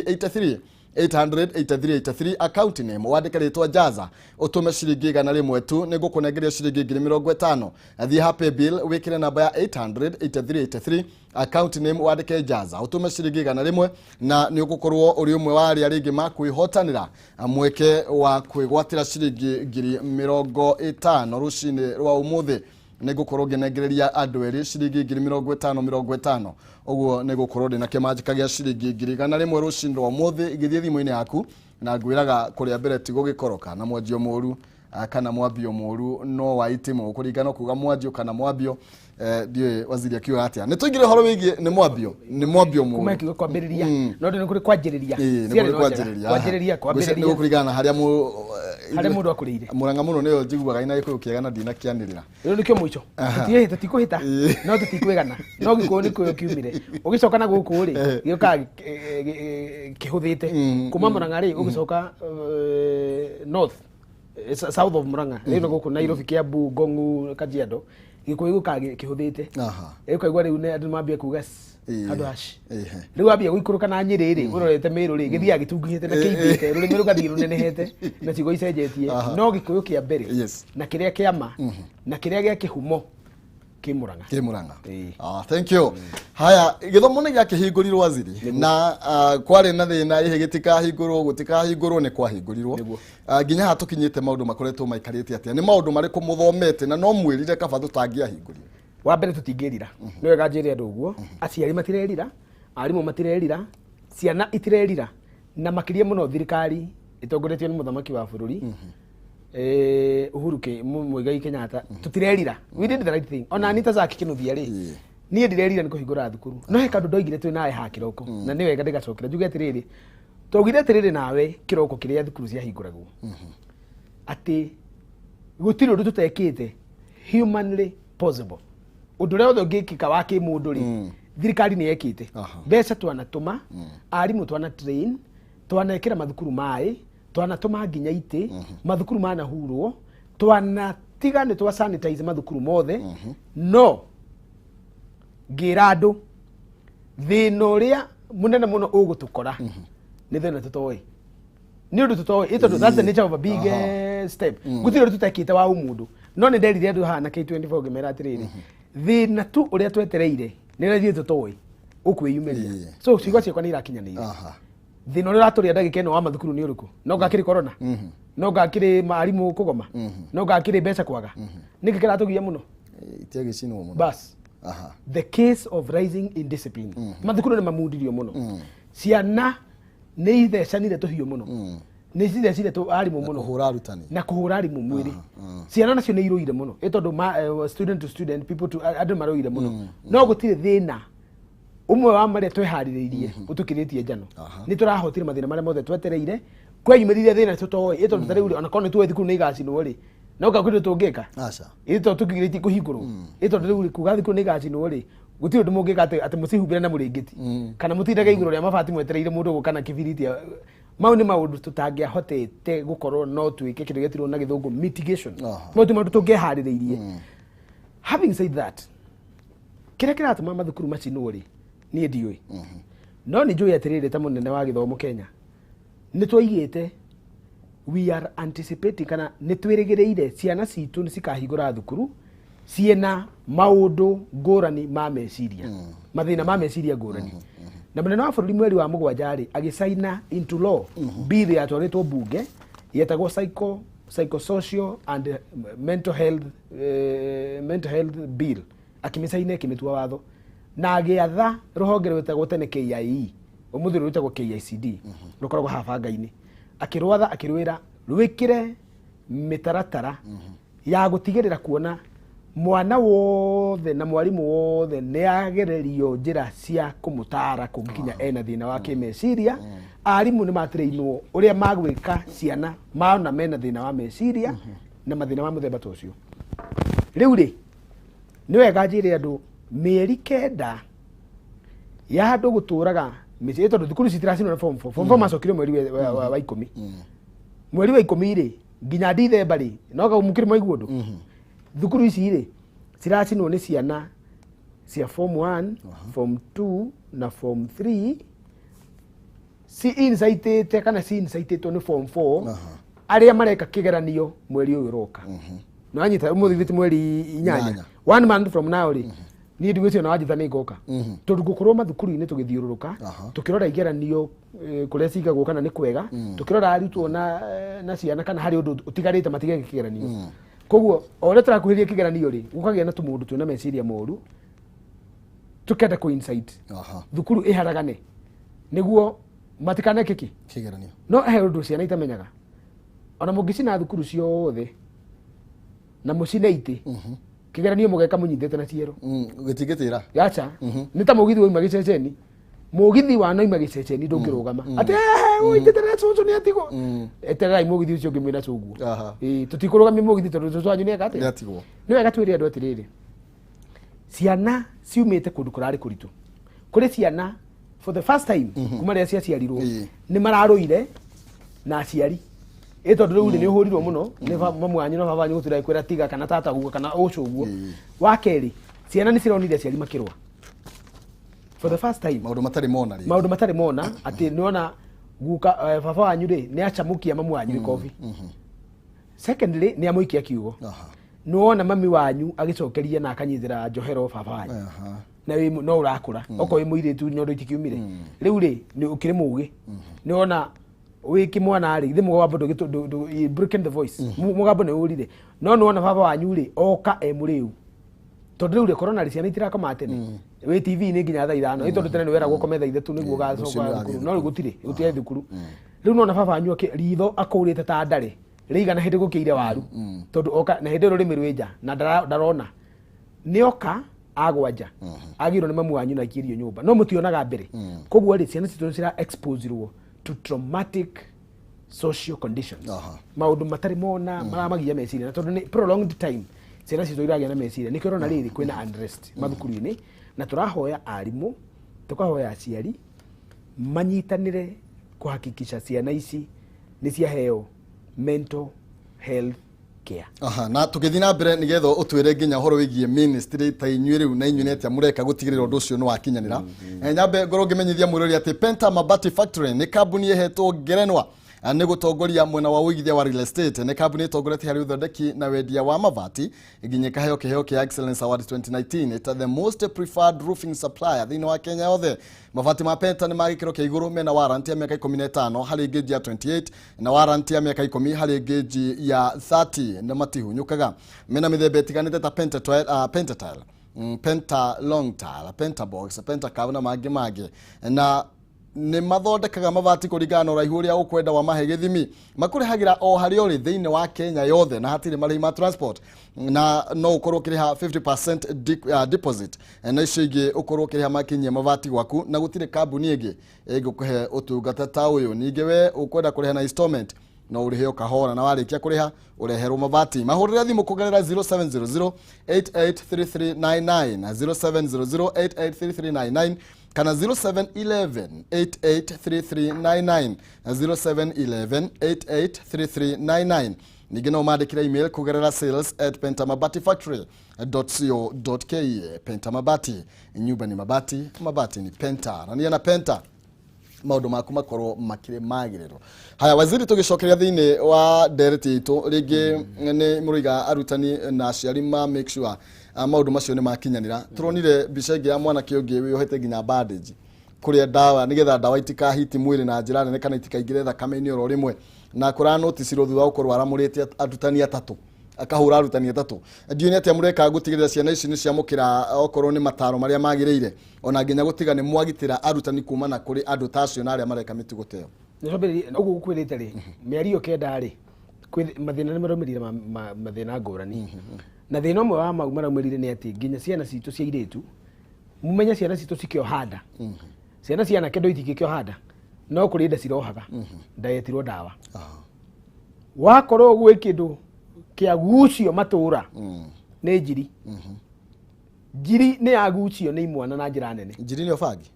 83 883 83, account name wandĩke rĩtwa Jaza, ũtũme ciringi 100 tu, nĩ ngũkũnengeria ciringi 50,000. Thiĩ ha paybill wĩkĩre namba ya 883 83, account name wandĩke Jaza, ũtũme ciringi 100, na nĩ ũgũkorwo ũrĩ ũmwe wa arĩa rĩngĩ makwĩhotanĩra mweke wa kwĩgwatĩra ciringi 50,000 rũcinĩ rwa ũmũthĩ. Nĩ ngũkorwo ngĩnengereria andũ erĩ ciringi 50,000 50,000. Ũguo nĩ gũkorwo ndĩna kĩmanjĩka gĩa ciringi 100,000 rũcinĩ rwa ũmũthĩ. Gĩthiĩ thimũ-inĩ yaku, na ngwĩraga kũrĩa mbere ti gũgĩkoroka na mwanjio mũru, kana mwambio mũru no wa itimũ kũringana kuga mwanjio kana mwambio. Ndiũĩ waziri akiuga atĩa. Nĩ tũingĩre ũhoro wĩgiĩ nĩ mwambio, nĩ mwambio mũru. Kuma kiugo kwambĩrĩria, no nĩ kũrĩ kwanjĩrĩria. Nĩ kũrĩ kwanjĩrĩria. Kwanjĩrĩria, kwambĩrĩria. Nĩ gũkũringana na harĩa harĩa mũndũ akũrĩire. Mũrang'a mũno nĩyo njiguaga ina Gĩkũyũ kĩega na ndinakĩanĩrĩra. Rĩu nĩkĩo mũico. Tũtikũhĩta, no tũtikwĩgana. No Gĩkũyũ nĩkĩo kiumire. Ũgĩcoka na gũkũ rĩ, gĩũkaga kĩhũthĩte. Kuma Mũrang'a rĩ, ũgĩcoka north, south of Murang'a, rĩu na gũkũ Nairobi, Kiambu, Ngong'u, Kajiado, Gĩkũyũ gĩũkaga kĩhũthĩte. Ũkaigua rĩu andũ mambia kuga handũ haci. Rĩu wambia gũikũrũka na Nyĩrĩ rĩ, ũrorete Mĩrũ rĩ, gĩthiaga gĩtungihĩte na kĩimbĩte, rũrĩmĩ rũgathiĩ rũnenehete na ciugo icenjetie. No Gĩkũyũ kĩa mbere na kĩrĩa kĩa ma na kĩrĩa gĩa kĩhumo kĩ Murang'a. Kĩ Murang'a. Thank you. Haya, gĩthomo nĩ gĩakĩhingũrirwo waziri, na kwarĩ na thĩna ĩhĩ gĩtikahingũrwo, gũtikahingũrwo, nĩ kwahingũrirwo. Nginya haha tũkinyĩte maũndũ makoretwo maikarĩte atĩa? Nĩ maũndũ marĩkũ mũthomete na no mwĩrire kaba tũtangĩahingũrire? Wa mbere tũtingĩrira. Nĩ wega njĩre andũ ũguo. Aciari matirerira, arimũ matirerira, ciana itirerira, na makĩria mũno thirikari ĩtongoretio nĩ mũthamaki wa bũrũri Uhuru Muigai Kenyatta, tũtirerira. We did the right thing. Ona ni ta Zack Kinuthia rĩ, niĩ ndirerira nĩ kũhingũra thukuru. No he kaũndũ ndoigire twĩ nawe haha kĩroko, na nĩ wega ndĩgacokera njuge atĩrĩrĩ, twaugire atĩrĩrĩ nawe kĩroko kĩrĩa thukuru ciahingũragwo, atĩ gũtirĩ ũndũ tũtekĩte humanly possible. Ũndũ ũrĩa wothe ũngĩkĩka wa kĩmũndũ rĩ, thirikari nĩ yekĩte. Mbeca twanatũma, arimũ twana train, twanekĩra mathukuru maĩ, twanatũma nginya itĩ, mathukuru manahurwo, twanatiga nĩ twa sanitize mathukuru mothe. No ngĩra andũ thĩna ũrĩa mũnene mũno ũgũtũkora nĩ thĩna tũtoĩ, nĩ ũndũ tũtoĩ, ĩ tondũ that's the nature of a big step. Gũtirĩ ũndũ tũtekĩte wa ũmũndũ, no nĩ nderire andũ haha na K24 ngĩmera atĩrĩrĩ, thĩna tu ũrĩa twetereire nĩ ũrĩa ithuĩ tũtoĩ ũkwĩyumĩria. So ciugo ciakwa nĩ irakinyanĩire. Thĩna ũrĩa ũratũrĩa ndagĩka ĩno wa mathukuru nĩ ũrĩkũ? No ngakĩrĩ corona, no ngakĩrĩ marimũ kũgoma, no ngakĩrĩ mbeca kwaga, nĩkĩ kĩratũgia mũno? Itiagĩcinwo mũno. Bas. The case of rising indiscipline, mathukuru nĩ mamundirio mũno, ciana nĩ ithecanire tũhiũ mũno, nĩ cithecire arimũ mũno. Kũhũra arutani. Na kũhũra arimũ mwĩrĩ. Ciana nacio nĩ irũire mũno, ĩ tondũ student to student, people to andũ marũire mũno. No gũtirĩ thĩna ũmwe wa marĩa tweharĩrĩirie ũtũkĩrĩtie njano. Nĩ tũrahotire mathĩna marĩa mothe twetereire. Kweyumĩrire thĩna tũtoĩ, ĩ tondũ ta rĩu rĩ, ona korwo nĩ tuoĩ thukuru nĩ igacinwo rĩ, No ka kwĩ tũngĩka? Aca. Ĩ to tũkigirĩtie kũhingũrwo, ĩ tondũ rĩu kuga thukuru nĩ igacinwo rĩ, gũtirĩ ũndũ mũngĩka atĩ mũcihumbĩre na mũrĩngĩti kana mũtindage igũrũ rĩa mabati mwetereire mũndũ gũka na kĩbiriti. Mau nĩ maũndũ tũtangĩahotete gũkorwo no twĩke kĩndũ gĩetirwo na Gĩthũngũ mitigation. Mau ti maũndũ tũngĩeharĩrĩirie. Having said that, kĩrĩa kĩratũma mathukuru macinwo rĩ, niĩ ndiũĩ, no nĩ njũĩ atĩrĩrĩ, ta mũnene wa gĩthomo Kenya, nĩ twaigĩte we are anticipating kana nĩ twĩrĩgĩrĩire ciana citũ nĩ cikahingũra thukuru ciĩna maũndũ ngũrani ma meciria, mathĩna ma meciria ngũrani. Na mũnene wa bũrũri mweri wa 7 rĩ, agĩcaina into law bill yatwarĩtwo mbunge yetagwo psychosocial and mental health bill. Akĩmĩcaina, ĩkĩmĩtua watho na agĩatha rũhonge rwĩtagwo tene KIE, ũmũthĩ rwĩtagwo KICD, rũkoragwo haha banga-inĩ. Akĩrwatha, akĩrwĩra rwĩkĩre mĩtaratara ya gũtigĩrĩra kuona mwana wothe na mwarimũ wothe nĩ agererio njĩra cia kũmũtara kũngĩkinya ena thĩna wa kĩmeciria. Arimũ nĩ matrainwo ũrĩa magwĩka ciana maona mena thĩna wa meciria na mathĩna ma mũthemba ta ũcio. Rĩu rĩ, nĩ wega njĩre andũ mĩeri 9 ya andũ gũtũraga mĩciĩ, tondũ thukuru citiracinwo na form 4. Form 4 macokire mweri wa 10. Mweri wa 10 rĩ, nginya Dithemba rĩ, no kau mũkĩrĩ mwaigua ũndũ. Thukuru ici rĩ, ciracinwo nĩ ciana cia form 1, form 2 na form 3 ci incitĩte kana ci incitĩtwo nĩ form 4 arĩa mareka kĩgeranio mweri ũyũ ũroka. Nĩwanyita? Ũmũthĩ githĩ ti mweri 8? 8. One month from now rĩ, niĩ ndigwĩciria na wanjĩta nĩ ngoka, tondũ ngũkorwo mathukuru-inĩ tũgĩthiũrũrũka, tũkĩrora igeranio kũrĩa cigagwo kana nĩ kwega, tũkĩrora arutwo na ciana kana harĩ ũndũ ũtigarĩte matigeke kĩgeranio. Koguo o ũrĩa tũrakuhĩrĩria kĩgeranio rĩ, gũkagĩa na tũmũndũ twĩna meciria moru tũkenda kũ incite thukuru ĩharagane nĩguo matikaneke kĩ? Kĩgeranio. No he ũndũ ciana itamenyaga. Ona mũngĩcina thukuru ciothe na mũcine itĩ, kĩgeranio mũgeka mũnyitĩte na ciero. Gĩtingĩtĩra. Gacha nĩ ta mũgithi wauma gĩceceni. Mũgithi wanoima gĩceceni ndũngĩrũgama atĩ ũitĩte na cũcũ nĩ atigwo. Etererai mũgithi ũcio ũngĩ mwĩna cũguo. Ĩĩ, tũtikũrũgamia mũgithi tondũ cũcũ wanyu nĩ eka atĩa? Nĩ atigwo. Nĩ wega twĩre andũ atĩrĩrĩ, ciana ciumĩte kũndũ kũrarĩ kũritũ. Kũrĩ ciana for the first time kuma rĩrĩa ciaciarirwo nĩ mararũire na aciari, ĩ tondũ rĩu rĩ, nĩ ũhũrirwo mũno nĩ mamu wanyu na baba wanyu gũtira kwĩra tiga kana tata guo kana ũcũ guo. Wa kerĩ, ciana nĩ cironire aciari makĩrũa for the first time. Maũndũ matarĩ mona rĩngĩ. Maũndũ matarĩ mona, atĩ nĩwona guka baba wanyu rĩ, nĩ acamũkia mamu wanyu ikobi. Secondly, nĩ amũikia kiugo. Nĩwona mami wanyu agĩcokeria na akanyitĩra njohero baba wanyu. Na wĩ no ũrakũra, okorwo wĩ mũirĩtu, nyondo itikiumire rĩu rĩ, nĩ ũkĩrĩ mũgĩ. Nĩwona wĩ kĩmwana rĩ, githĩ mũgambo you broken the voice. Mũgambo nĩ ũrire, no nĩwona baba wanyu rĩ, oka e mũrĩu, tondũ rĩu rĩ, corona rĩ, ciana itirakoma tene. Wĩ TV-inĩ nginya thaa 5, ĩ tondũ tene nĩ weragwo ũkome thaa 3 nĩguo Rũciũ ũgacoka nĩ thukuru. ũrathiĩ. No rĩu gũtirĩ thukuru. Rĩu nona baba wanyu ritho akũrĩte ta ndarĩ rĩigana hĩndĩ gũkĩire waru, tondũ oka na hĩndĩ ĩyo rũrĩmĩ rwĩ nja na ndarona nĩoka agwa nja, agĩrwo nĩ mamu wanyu na aikĩrio nyũmba, no mũtionaga mbere. Koguo rĩ, ciana citũ nĩ cira exposerwo to traumatic social conditions, maũndũ matarĩ mona maramagia meciria, na tondũ nĩ prolonged time, ciana citũ iragĩa na meciria. Nĩkĩo ũrona rĩrĩ kwĩna unrest mathukuru-inĩ, na tũrahoya arimũ, tũkahoya aciari manyitanĩre kũhakikisha ciana ici nĩ ciaheo mental health care. Aha, na tũgĩthiĩ na mbere nĩgetha ũtwĩre nginya ũhoro wĩgiĩ ministry ta inyuĩ rĩu na inyuĩ nĩ atĩa mũreka gũtigĩrĩra ũndũ ũcio nĩ wakinyanĩra. Nyambe ngorwo ngĩmenyithia mwĩrori atĩ Penta Mabati Factory nĩ kambuni ĩhetwo ngerenwa nĩ gũtongoria mwena wa ũigithia wa real estate. Nĩ kambuni ĩtongoretie harĩ ũthondeki na wendia wa mabati, nginya ĩkaheo kĩheo kĩa Excellence Award 2019 ta the most preferred roofing supplier thĩinĩ wa Kenya yothe. Mabati ma Penta nĩ ma gĩkĩro kĩa igũrũ, mena warranty ya mĩaka 15 harĩ gauge ya 28 na warranty ya mĩaka 10 harĩ gauge ya 30, na matihunyũkaga. Mena mĩthemba ĩtiganĩte ta Pentatile, Pentatile, Penta Long Tile, Penta Box, Penta Curve na mangĩ mangĩ, na nĩ mathondekaga mabati kũringana na ũraihu ũrĩa ũkwenda wa mahe gĩthimi. Makũrĩhagĩra o harĩa ũrĩ thĩinĩ wa Kenya yothe, na hatirĩ marĩhi ma transport, na no ũkorwo ũkĩrĩha 50% deposit na icio ingĩ ũkorwo ũkĩrĩha makinyia mabati gwaku, na gũtirĩ kambuni ĩngĩ ĩngĩkũhe ũtungata ta ũyũ. Ningĩ we ũkwenda kũrĩha na installment. No ũrĩhe o kahora, na warĩkia kũrĩha ũreherwo mabati. Mahũrĩre thimũ kũgerera 0700 883399 na 0700 883399 kana 0711 883399 na 0711 883399. Ningĩ no mandĩkĩre email kũgerera sales@pentamabatifactory.co.ke. Penta Mabati, nyumba ni mabati, mabati ni Penta. Na niĩ na Penta maũndũ maku makorwo makĩrĩ magĩrĩro. Haya, waziri, tũgĩcokeria thĩinĩ wa ndereti itũ rĩngĩ, nĩ mũrũiga arutani na aciari ma make sure maũndũ macio nĩ makinyanĩra. Tũronire mbica ĩngĩ ya mwanake ũngĩ wĩyohete nginya bandage kũrĩa ndawa, nĩgetha ndawa itikahiti mwĩrĩ na njĩra nene kana itikaingĩre thakame-inĩ oro rĩmwe, na kũranoticirwo thutha wa gũkorwo aramũrĩte arutani atatũ, akahũra arutani atatũ. Ndiũĩ nĩ atĩa mũreka gũtigĩrĩra ciana ici nĩ ciamũkĩra okorwo nĩ mataro marĩa magĩrĩire, ona nginya gũtiga nĩ mwagitĩra arutani kumana kũrĩ andũ ta acio na arĩa mareka mĩtugo ta ĩyo. Nĩtwambĩrĩrie ũguo gũkwĩrĩte rĩ, mĩeri ĩyo 9 rĩ, kwĩ mathĩna nĩ maraumĩrire, mathĩna ngũrani, na thĩna ũmwe wa mau maraumĩrire nĩ atĩ nginya ciana citũ cia airĩtu, mumenye ciana citũ cikĩoha nda, ciana cia anake ndo itingĩkĩoha nda, no kũrĩ nda cirohaga, nda yetirwo ndawa. Wakorwo gwĩ kĩndũ kĩagucio matũra nĩ njiri. Njiri nĩ yagucio nĩ imwana na njĩra nene. Njiri nĩyo bangi?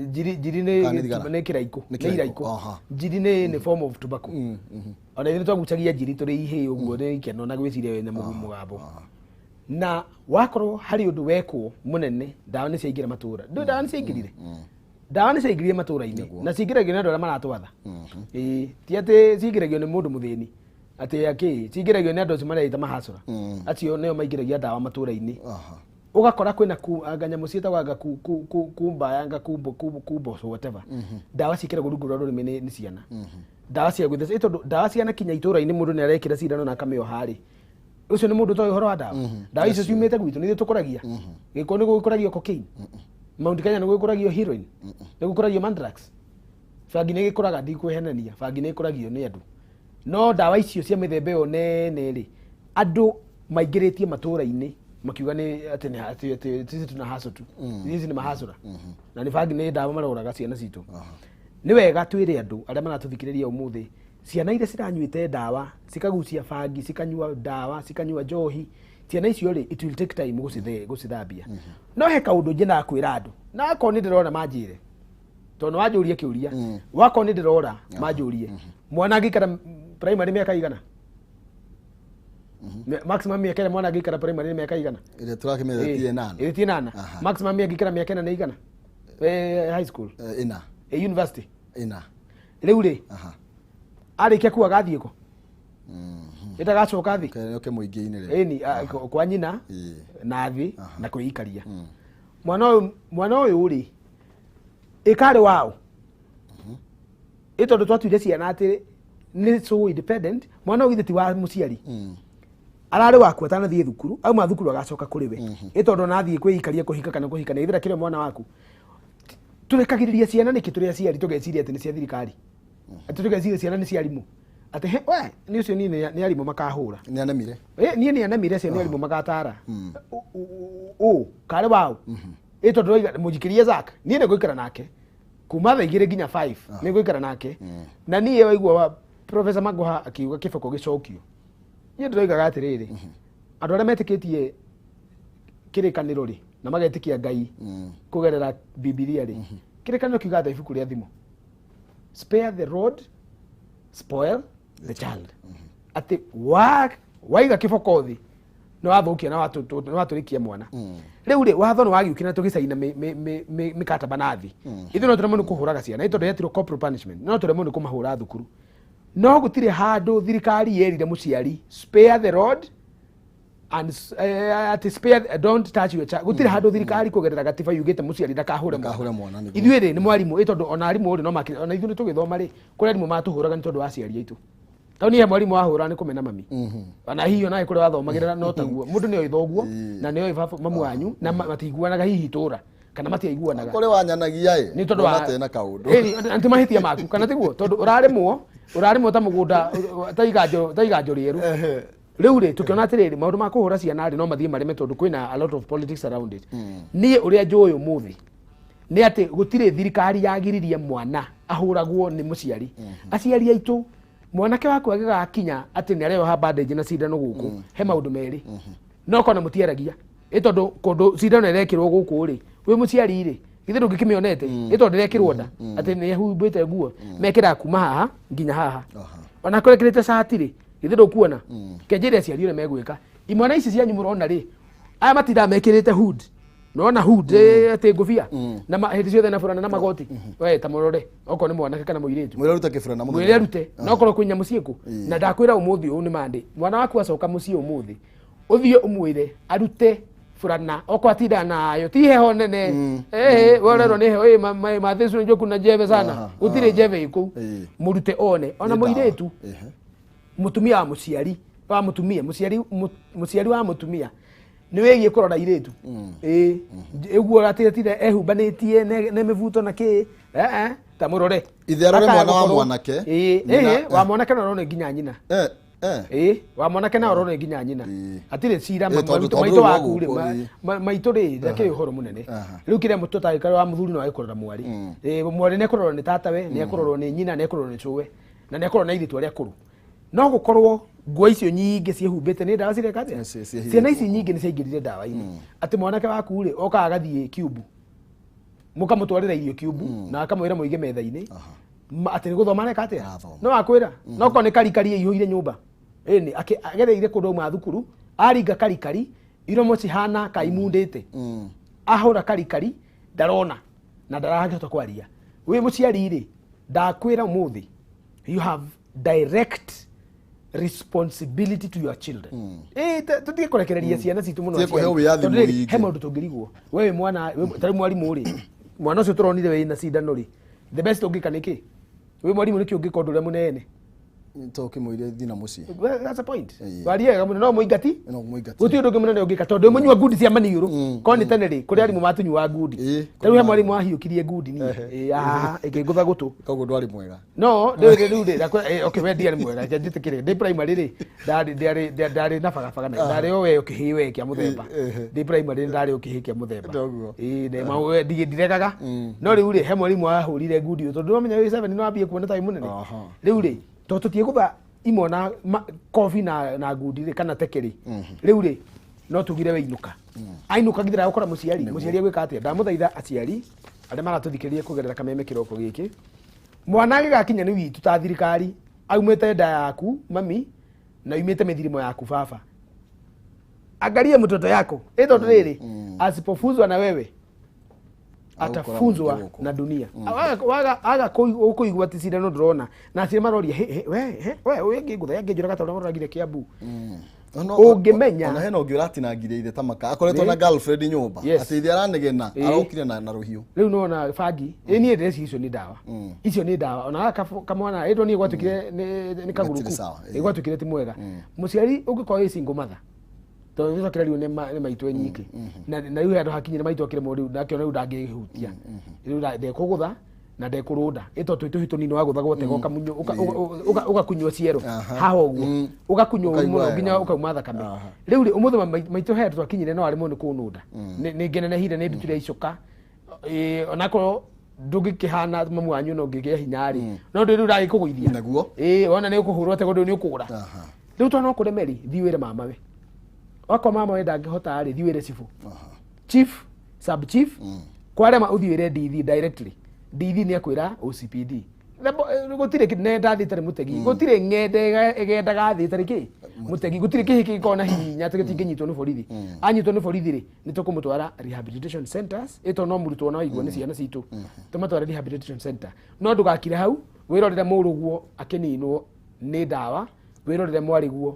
Njiri nĩ Kana nĩ thigara? Nĩ kĩraikũ. Nĩ nĩ kĩraikũ, iraikũ. Njiri nĩ form of tobacco. Ona ithuĩ twagucagia njiri tũrĩ ihĩĩ ũguo nĩ ikeno na gwĩciria wĩna mũgambo. Na wakorwo harĩ ũndũ wekwo mũnene, ndawa nĩ ciaingĩra matũra. Ndũ ndawa nĩ ciaingĩrire, ndawa nĩ ciaingĩrire matũra-inĩ, na ciingĩragio nĩ andũ arĩa maratwatha. Ĩĩ, ti atĩ ciingĩragio nĩ mũndũ mũthĩni atĩ akĩ, ciingĩragio nĩ andũ acio mareita mahacũra, acio nĩo maingĩragia ndawa matũra-inĩ. Ũgakora kwĩna anga nyamũ ciĩtagwo anga kumbaya, anga kumbo kumbo, so whatever, ndawa ciĩkĩragwo rungu rwa rũrĩmĩ nĩ ciana, ndawa cia gwĩtheca. Tondũ ndawa cianakinya itũra-inĩ, mũndũ nĩ arekĩra cindano na akamĩoha rĩ, ũcio nĩ mũndũ ũtoĩ ũhoro wa ndawa. Ndawa icio ciumĩte gwitũ, nĩ ithuĩ tũkũragia gĩkũ, nĩ gũkũragio cocaine Mount Kenya, nĩ gũkũragio heroin, nĩ gũkũragio mandrax. Bangi nĩ gĩkũraga, ndikwehenania, bangi nĩ ĩkũragio nĩ andũ, no ndawa icio cia mĩthemba ĩyo nene rĩ, andũ maingĩrĩtie matũra-inĩ makiuga nĩ atĩ nĩ atĩ sisi tuna hustle tu, sisi ni mahasũra, na nĩ bangi, nĩ ndawa marũraga ciana citũ. Nĩ wega twĩre andũ arĩa maratũthikĩrĩria ũmũthĩ, ciana iria ciranyuĩte ndawa, cikagucia bangi, cikanyua ndawa, cikanyua njohi, ciana icio rĩ, it will take time gũcithambia. No he kaũndũ nyendaga kwĩra andũ, na akorwo nĩ ndĩrona manjĩre, tondũ nĩ wanjũria kĩũria, wakorwo nĩ ndĩrora manjũrie, mwana angĩikara primary mĩaka igana? Maximum mĩaka ĩrĩa mwana angĩikara primary nĩ mĩaka igana? Ĩrĩa tũrakĩmenya ti 8. Ĩrĩ ti 8. Maximum angĩikara mĩaka 4 nĩ igana? High school? 4. University? 4. Rĩu rĩ, arĩkia kuu agathiĩ kũ? Ĩtagacoka thĩ. Oke mũingĩ-inĩ rĩu. Ĩni kwa nyina na thĩ na kwĩikaria. Mwana ũyũ rĩ, ĩkarĩ waũ? Ĩ tondũ twatuire ciana atĩ nĩ so independent, mwana ũyũ githĩ ti wa mũciari? Ararĩ waku atanathiĩ thukuru, auma thukuru agacoka kũrĩ we. Ĩ tondũ onathiĩ kwĩikaria, kũhika kana kũhikania, ithira kĩrĩ mwana waku. Tũrekagĩrĩria ciana nĩkĩ tũrĩ aciari? Tũgeciria atĩ nĩ cia thirikari, atĩ tũgeciria ciana nĩ cia arimũ, atĩ he we nĩ ũcio, niĩ nĩ arimũ makahũra. Nĩ anemire. Niĩ nĩ anemire cio, nĩ arimũ magatara ũ karĩ waũ. Ĩ tondũ roiga mũnjikĩrie Zack, niĩ nĩ ngũikara nake kuma thaa 2 nginya 5, nĩ ngũikara nake. Na niĩ waigua wa Professor Magoha akiuga kĩboko gĩcokio, niĩ ndĩroigaga atĩrĩrĩ, andũ arĩa metĩkĩtie kĩrĩkanĩro rĩ, na magetĩkia Ngai kũgerera Bibilia rĩ, kĩrĩkanĩro kiugaga ta ibuku rĩa Thimo, "Spare the rod, spoil the child," atĩ waiga kĩboko thĩ nĩ wathũkia na nĩ watũrĩkia mwana. Rĩu rĩ, watho nĩ wagiũkire na tũgĩcaina mĩkataba na thĩ. Ithuĩ no tũremwo nĩ kũhũraga ciana, tondũ yetirwo corporal punishment, no tũremwo nĩ kũmahũra thukuru, no gũtirĩ handũ thirikari yerire mũciari "Spare the rod and atĩ spare, don't touch your child." Gũtirĩ handũ thirikari kũgerera gatiba yugĩte mũciari ndakahũre. Ndakahũre mwana, nĩguo. Ithuĩ rĩ, nĩ mwarimũ, ĩ tondũ ona arimũ rĩ, no makĩ ona ithuĩ nĩ tũgĩthoma rĩ, kũrĩ arimũ matũhũraga nĩ tondũ wa aciari aitũ. Tondũ niĩ he mwarimũ wahũra nĩ kũmena mami. Ona hihi onawe kũrĩa wathomagĩra no taguo, mũndũ nĩ oĩ thoguo na nĩ oĩ baba mamu wanyu na matiiguanaga hihi itũra kana matiaiguanaga. Kũrĩ wanyanagia ĩ. Nĩ tondũ wa tena kaũndũ. Ĩni, na ti mahĩtia maku, kana tiguo? Tondũ ũrarĩmwo ta mũgũnda, ta iganjo rĩerũ. Rĩu rĩ, tũkĩona atĩrĩrĩ, maũndũ ma kũhũra ciana rĩ, no mathiĩ mareme, tondũ kwĩna a lot of politics around it. Niĩ ũrĩa njũĩ ũmũthĩ nĩ atĩ gũtirĩ thirikari yagiririe mwana ahũragwo nĩ mũciari. Aciari aitũ Mwanake waku agĩgakinya atĩ nĩ areoha bandage na cindano gũkũ, he maũndũ merĩ. No kona mũtiaragia, ĩ tondũ kũndũ cindano ĩrekĩrwo gũkũ rĩ, wĩ mũciari rĩ, githĩ ndũngĩkĩmĩonete? Ĩ tondũ ndĩrekĩrwo nda atĩ nĩ ehumbĩte nguo, mekĩraga kuma haha nginya haha. Ona kũrĩa ekĩrĩte cati rĩ, githĩ ndũkuona? Kenjĩre aciari ũrĩa megwĩka. Imwana ici cianyu mũrona rĩ, aya matindaga mekĩrĩte hood, nona hood, atĩ ngũbia na hĩndĩ ciothe na burana na magoti. We ta mũrore okorwo nĩ mwanake kana mũirĩtu. Mwĩre arute kĩburana mũthenya. Mwĩre arute, no korwo kwĩ nyamũ ciĩkũ. Na ndakwĩra ũmũthĩ ũyũ nĩ mande, mwana waku acoka mũciĩ ũmũthĩ, ũthiĩ ũmwĩre arute burana okorwo atindaga nayo, ti heho nene. Eh, we ũrerwo nĩ heho ĩ mathĩcu nĩnjua kuna njeve sana. Gũtirĩ njeve ĩ kũu. Mũrute one ona Nĩ ndawa. Mũirĩtu, mũtumia wa mũciari wa mũtumia, mũciari, mũciari wa mũtumia nĩ wĩgiĩ kũrora irĩtu. Ĩĩ, ũguo atĩratire ehumbanĩtie ne mĩbuto na kĩ, ta mũrore. Ithe arore Akaya mwana wa mwanake, Ĩĩ, nyina- ĩĩ, wa mwanake no arore nginya nyina. Ĩĩ, wa mwanake no arore nginya nyina. Hatirĩ cira. Tondũ Maitũ rĩu waku rĩ, gũkũ, ĩĩ. maitũ rĩ, ndakĩrĩ ũhoro mũnene. Rĩu kĩrĩa mũtũtangĩka wa mũthuri no agĩkũrora mwarĩ. Ĩĩ, mwarĩ nĩ ekũrorwo nĩ tatawe, nĩ ekũrorwo nĩ nyina, nĩ ekũrorwo nĩ cũwe, na nĩ ekũrorwo nĩ airĩtu arĩa akũrũ. No gũkorwo nguo icio nyingĩ ciĩhumbĩte nĩ ndawa cireka atĩa? Ciĩhithĩtwo. Ciana ici nyingĩ nĩ ciaingĩrire ndawa-inĩ, atĩ mwanake waku rĩ, okaga agathiĩ kiumbu, mũkamũtwarĩra irio kiumbu na akamwĩra mũige metha-inĩ. Atĩ nĩ gũthoma areka atĩa? Arathoma. No akwĩra no korwo nĩ karikari ĩihũire nyũmba, ĩni agereire kũndũ auma thukuru, aringa karikari, iromo cihana kaimundĩte. Ahũra karikari, ndarona na ndarahota kwaria. Wĩ mũciari rĩ, ndakwĩra ũmũthĩ, you have direct responsibility to your children. Ĩ tũtige kũrekereria ciana citũ mũno. Tige kũheo Aciari. wĩyathi Tondũ rĩrĩ, mũingĩ. he maũndũ tũngĩrigwo. We wĩ mwana, tarĩu mwarimũ rĩ, mwana ũcio tũronire wĩna cindano rĩ, the best ũngĩka nĩ kĩ? Wĩ mwarimũ, nĩkĩ ũngĩka ũndũ ũrĩa mũnene? To kĩmũire thina mũciĩ. Well, that's a point. Ĩĩ. Waria wega mũno, no mũingati. No mũingati. Gũtirĩ ũndũ ũngĩ mũnene ũngĩka, tondũ mũnyua ngundi cia maniũrũ. Korwo nĩ tene rĩ, kũrĩ arimũ matunyuaga ngundi. Tarĩu he mwarimũ wahiũkirie ngundi niĩ. Ĩĩ, haha ĩkĩngũtha gũtũ. Koguo ndwarĩ mwega. No rĩu rĩu rĩ ndakwĩra, okay, we ndiarĩ mwega, reke njĩtĩkĩre. Ndĩ primary rĩ, ndarĩ na bagabaga na ndarĩ o we ũkĩhĩ we kĩa mũthemba. Ndĩ primary ndarĩ ũkĩhĩ kĩa mũthemba. Ndoguo. Ĩĩ, we ndiregaga. No rĩu rĩ, he mwarimũ wahũrire ngundi ĩyo, tondũ wamenya wĩ 7 nĩ wambie kuona ta wĩ mũnene. Rĩu rĩ, tondũ tũtiĩgũtha imona kobi na ngundi rĩ, kana teke rĩ, rĩu rĩ, no tugire we inũka. Ainũka githĩ ndagũkora mũciari? Mũciari agwĩka atĩa? Ndamũthaitha aciari arĩa maratũthikĩrĩria kũgerera kameme kĩroko gĩkĩ, mwana agĩgakinya nĩ witũ ta thirikari, aumĩte nda yaku mami na aumĩte mĩthirimo yaku baba, angalie mtoto yako. Ĩ tondũ rĩrĩ, asipofuzwa na wewe, atafunzwa Agũkora mũingĩ gũkũ. na dunia. Waga kũigua atĩ cindano ndũrona na aciari maroria, "He, he, we, he, we, ũyũ angĩngũtha angĩnjũraga ta ũrĩa maroragire Kiambu." Ũngĩmenya. Ona hena ũngĩ ũratinangire ithe ta maka, akoretwo na girlfriend nyũmba, atĩ ithe aranegena, arokire na rũhiũ. Rĩu nona bangi ĩ niĩ ndĩreciria icio nĩ ndawa, icio nĩ ndawa. Ona gaka kamwana ĩndwo niĩ gwatuĩkire nĩ kaguruku. Gatirĩ sawa, ĩ. Ĩ, gwatuĩkire ti mwega. Mũciari ũngĩkorwo wĩ single mother, tondũ nĩ twakĩra rĩu nĩ maitũ enyike, na rĩu handũ hakinyire maitũ akĩremwo rĩu, ndakĩona rĩu ndangĩhutia rĩu, ndekũgũtha na ndekũrũnda, ĩ tondũ twĩ tũhiũ tũnini, wagũthagwo tega ũgakunywo ciero. Haha ũguo ũgakunywo ũru Ũkaigua mũno wega. nginya ũkauma thakame. Rĩu rĩ, ũmũthĩ maitũ he handũ twakinyire no aremwo nĩ kũnũnda. Nĩ ngenenehire, nĩ ndutire icoka. Ĩ, onakorwo ndũngĩkĩhana mamu wanyu no ũngĩgĩa hinya rĩ, no ndũ rĩu ndagĩkũgũithia. Naguo. Ĩ, wona nĩ ũkũhũrwo tego ndũ nĩ ũkũgũra. Rĩu tondũ no kũreme rĩ, thiĩ wĩre mama we. Okorwo mama we ndangĩhota rĩ, thiĩ wĩre cibũ, chief, sub chief. Kwarema, ũthiĩ wĩre DD directly. DD nĩ akwĩra OCPD. Gũtirĩ nenda thĩ ĩtarĩ mũtegi, gũtirĩ ng'enda ĩgendaga thĩ ĩtarĩ kĩ mũtegi, gũtirĩ kĩhĩ kĩngĩkorwo na hinya atĩ gĩtingĩnyitwo nĩ borithi. Anyitwo nĩ borithi rĩ, nĩ tũkũmũtwara rehabilitation centers. Ĩ tondũ no mũrutwo no igua nĩ ciana citũ, tũmatware rehabilitation center. No ndũgakire hau wĩrorere mũrũguo akĩninwo nĩ ndawa, wĩrorere mwarĩguo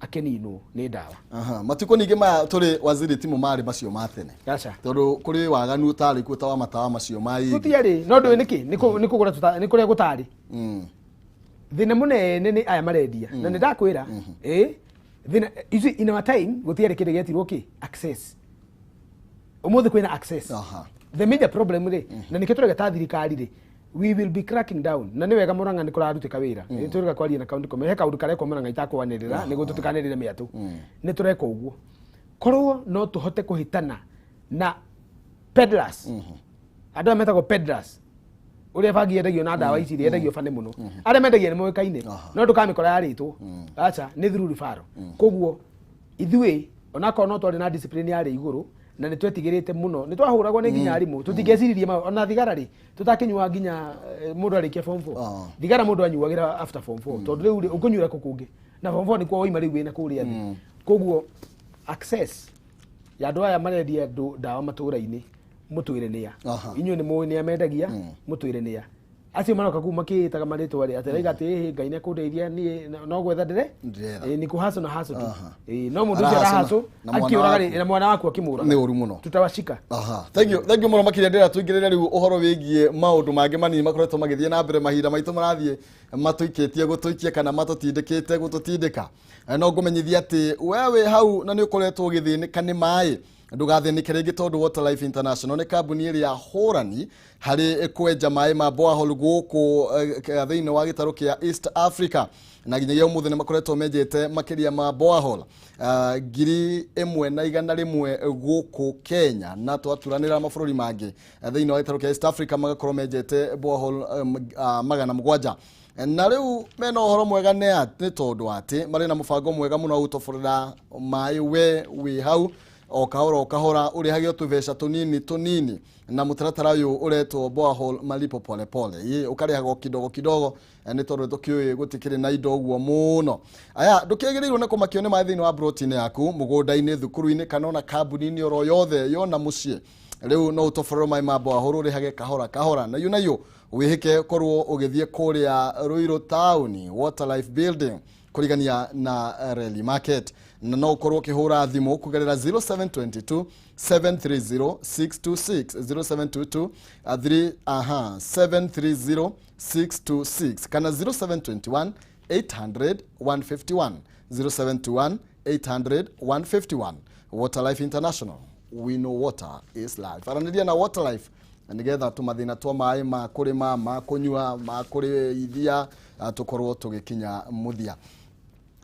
akĩninwo nĩ ndawa. Aha, matukũ ningĩ maya tũrĩ waziri timo marĩ macio ma tene. Aca. Tondũ kũrĩ waganu ũtarĩ kuo ta wa matawa macio ma igi. Gũtiarĩ no ndũĩ nĩkĩ nĩ kũgũra nĩ kũrĩa gũtarĩ. Thĩna mũnene nĩ aya marendia, na nĩ ndakwĩra ĩ thĩna, you see, in our time gũtiarĩ kĩndũ gĩetirwo kĩ access. Ũmũthĩ kwĩna access. The major problem rĩ, na nĩkĩo tũrega ta thirikari rĩ, we will be cracking down. Na nĩ wega Murang'a nĩ kũrarutĩka wĩra. Nĩ tũrega kwaria na county commissioner, he kaũndũ karekwo Murang'a itakwanĩrĩra nĩguo tũtikanĩrĩre mĩatũ. Nĩ tũreka ũguo korwo no tũhote kũhĩtana na peddlers, andũ aya metagwo peddlers. Ũrĩa bangi yendagio na ndawa ici yendagio bane mũno, arĩa mendagia nĩ moĩkaine, no ndũkamĩkora yarĩtwo, aca, nĩ through referral. Koguo ithuĩ onakorwo no twarĩ na discipline yarĩ igũrũ na nĩ twetigĩrĩte mũno, nĩ twahũragwo nĩ nginya arimũ, tũtingĩeciririe ona thigara rĩ tũtakĩnyua nginya mũndũ arĩkia form 4. Thigara mũndũ anyuagĩra after form 4, tondũ rĩu rĩ, ũkũnyuĩra kũ kũngĩ na form 4 nĩkuo waima rĩu wĩna kũrĩa thĩ. Koguo access ya andũ aya marendia andũ ndawa matũra-inĩ, mũtwĩre nĩa. Inyuĩ nĩ mũĩ nĩa mendagia, mũtwĩre nĩa acio maroka kuu makĩĩtaga marĩtwa rĩ, atĩ raiga atĩ ĩhĩ Ngai nĩ akũndeithia niĩ no gwetha ndĩre. Ndĩretha. Ĩ, nĩ kũhaco na haco tu. Ĩ, no mũndũ ũcio Arahaco arahaco na mwana akĩũraga waku. rĩ, na mwana waku akĩmũraga. Nĩ ũru mũno. Tutawashika. Aha. Thank you, thank you mũno makĩria. Ndĩra tũingĩrĩre rĩu ũhoro wĩgiĩ maũndũ mangĩ manini makoretwo magĩthiĩ na mbere. Mahinda maitũ marathiĩ matũikĩtie gũtũikia kana matũtindĩkĩte gũtũtindĩka. No ngũmenyithia atĩ we wĩ hau na nĩ ũkoretwo ũgĩthĩnĩka nĩ maĩ, ndũgathĩnĩke rĩngĩ, tondũ Water Life International nĩ kambuni ĩrĩa hũrani harĩ kwenja maĩ ma borehole gũkũ thĩinĩ wa gĩtarũ kĩa East Africa, na nginyagia ũmũthĩ nĩ makoretwo menjete makĩria ma borehole 1,100 gũkũ Kenya, na twaturanĩra mabũrũri mangĩ thĩinĩ wa gĩtarũ kĩa East Africa magakorwo menjete borehole 700. Na rĩu mena ũhoro mwega nĩ tondũ atĩ marĩ na mũbango mwega mũno wa gũtoborera maĩ we wĩ hau o kahora o kahora, ũrĩhage o tũbeca tũnini tũnini, na mũtaratara ũyũ ũretwo borehole malipo pole pole. Ĩ, ũkarĩhaga o kidogo kidogo, nĩ tondũ tũkĩũĩ gũtikĩrĩ na indo ũguo mũno. Aya, ndũkĩagĩrĩirwo nĩ kũmakio nĩ maĩ thĩinĩ wa broti-inĩ yaku, mũgũnda-inĩ, thukuru-inĩ, kana ona kambuni-inĩ oro yothe yona mũciĩ. Rĩu no ũtoborerwo maĩ ma borehole, ũrĩhage kahora kahora, na yu nayo wĩhĩke korwo ũgĩthiĩ kũrĩa Ruiru Town, Waterlife Building, kũrigania na Reli Market, na no ũkorwo ũkĩhũra thimũ kũgerera 0722 730 626, 0722 3 aha 730 626, kana 0721 800 151, 0721 800 151. Waterlife International, we know water is life. Aranĩria na Waterlife nigetha tũmathĩna twa maĩ ma kũrĩma, ma kũnyua, ma kũrĩithia, tũkorwo tũgĩkinya mũthia.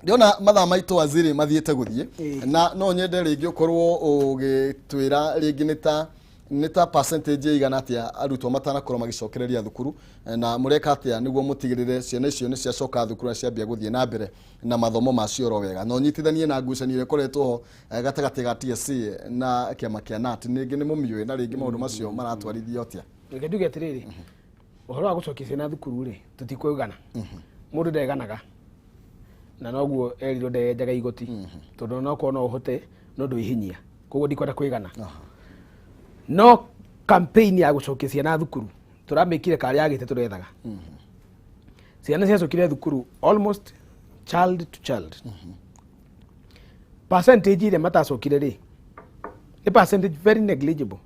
Ndĩona mathaa maitũ, waziri, mathiĩte gũthiĩ. Na no nyende rĩngĩ ũkorwo ũgĩtwĩra rĩngĩ nĩ ta percentage ĩigana atĩa arutwo matanakorwo magĩcokereria thukuru, na mũreka atĩa nĩguo mũtigĩrĩre ciana icio nĩ ciacoka thukuru na ciambia gũthiĩ na mbere na mathomo macio oro wega, na ũnyitithanie na ngucanio ĩrĩa ĩkoretwo ho gatagatĩ ga TSC na kĩama kĩa KNUT. Ningĩ nĩ mũmiũĩ na rĩngĩ maũndũ macio maratwarithio atĩa? Reke njuge atĩrĩrĩ, ũhoro wa gũcokia ciana thukuru rĩ, tũtikwĩgana, mũndũ ndeganaga, na noguo erirwo ndeyenjaga igoti, tondũ onokorwo no ũhote no ndwĩhinyia, koguo ndikwenda kwĩgana. No campaign ya gũcokia ciana thukuru tũramĩkire karĩ yagĩte tũrethaga ciana ciacokire thukuru almost child to child. Percentage ĩrĩa matacokire rĩ, nĩ percentage very negligible,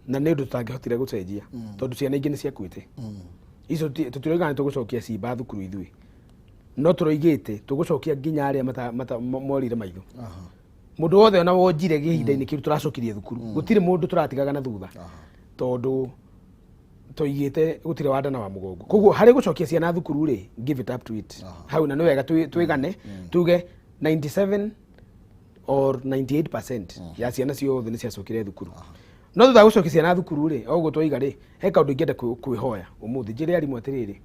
na nĩ ũndũ tũtangĩhotire gũcenjia tondũ ciana ingĩ nĩ ciakuĩte icio. Tũtiroiga nĩ tũgũcokia cimba thukuru ithuĩ, no tũroigĩte tũgũcokia nginya arĩa morire maitho. Mũndũ wothe ona wonjire ihinda-inĩ kĩu tũracokirie thukuru, gũtirĩ mũndũ tũratigaga na thutha, tondũ tũigĩte gũtirĩ wa nda na wa mũgongo. Koguo harĩ gũcokia ciana thukuru rĩ, give it up to it hau, na nĩ wega twĩgane tuge 97 or 98% ya ciana ciothe nĩ ciacokire thukuru. No thutha wa gũcokia ciana thukuru rĩ, o ũguo twoiga rĩ, he kaũndũ ingĩenda kwĩhoya ũmũthĩ, njĩre arimũ atĩrĩrĩ,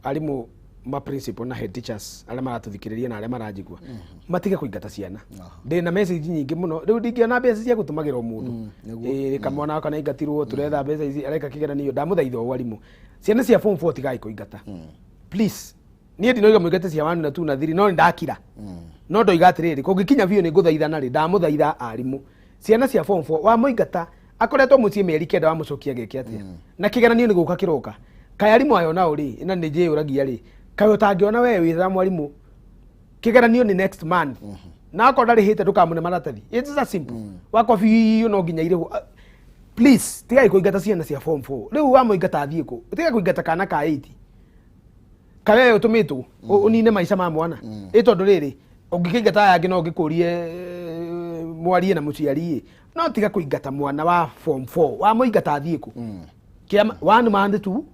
arimũ ma principal na head teachers arĩa maratũthikĩrĩria na arĩa maranjigua, matige kũingata ciana. Ndĩ na message nyingĩ mũno rĩu, ndingĩona mbeca cia gũtũmagĩra o mũndũ. Ĩĩ, kamwana gaka nĩaingatirwo, tũretha mbeca ici, areka kĩgeranio. Ndamũthaitha o arimũ, ciana cia form 4 tigai kũingata, please. Niĩ ndinoiga mũingate cia 1 na 2 na 3, no nĩ ndakira, no ndoiga atĩrĩrĩ, kũngĩkinya biũ nĩ ngũthaithana rĩ, ndamũthaitha arimũ, ciana cia form 4 wamũingata akoretwo mũciĩ mĩeri 9, wamũcokia gĩke atĩa? Na kĩgeranio nĩ gũka kĩroka. Kaĩ arimũ ayo nao rĩ, na nĩ njĩyũragia rĩ, kaĩ ũtangĩona we wĩ ta mwarimũ kĩgeranio nĩ next month, na akorwo ndarĩhĩte ndũkamũne maratathi? It's that simple. Wakwa biũ no nginya irĩhwo. Please tigai kũingata ciana cia form 4. Rĩu wamũingata athiĩ kũ? Tiga kũingata kana ka 8, kawe ũtũmĩtwo ũnine maica ma mwana ĩ, tondũ rĩrĩ ũngĩkĩingata aya angĩ no ũngĩkũrie mwarie na mũciari ĩ, no tiga kũingata mwana wa form 4. Wamũingata athiĩ kũ? Kĩama one month tu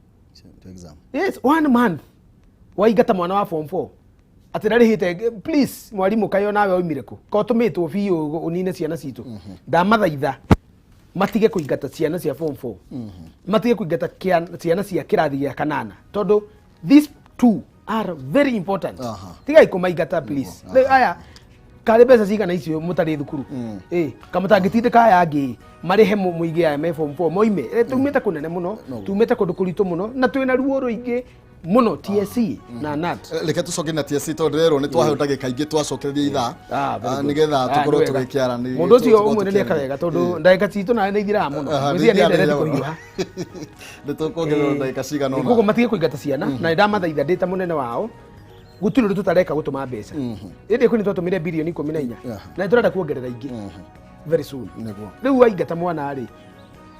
To exam. Yes, one month waingata mwana wa form 4 atĩ ndarĩhĩte. Please mwarimũ, kaĩ onawe oimire kũ? Ko ũtũmĩtwo biũ ũnine ciana citũ? Ndamathaitha. Matige kũingata ciana cia form 4. Matige kũingata ciana cia kĩrathi gĩa kanana. Tondũ these two are very important. Tigai kũmaingata please. Aya karĩ mbeca cigana icio mũtarĩ thukuru. Kamũtangĩtindĩka aya angĩ marĩhe mũingĩ aya me form 4 moime. Tumĩte kũnene mũno, tumĩte kũndũ kũritũ mũno na twĩna ruo rũingĩ muno TSC na NAT. Reke tucoke na TSC tondu rero ni twaheo ndagika ingĩ twacokereria ithaa nigetha tukorwo tũgĩkĩaranĩria. Mũndũ ũcio ũmwe nĩ eka wega tondu ndagika citũ nawe nĩ ithiraga mũno. Ngwĩciria nĩ ndereti kũhiũha. Nĩ tũkuongererwo ndagika cigana ũna. Koguo matige kũingata ciana na nĩ ndamathaitha ndĩ ta mũnene wao gũtirĩ ũndũ tũtareka gũtũma mbeca. Ĩndĩ kwĩ nĩ twatũmire bilioni 14 na nĩ tũrenda kuongerera ingĩ very soon. Rĩu waingata mwana rĩ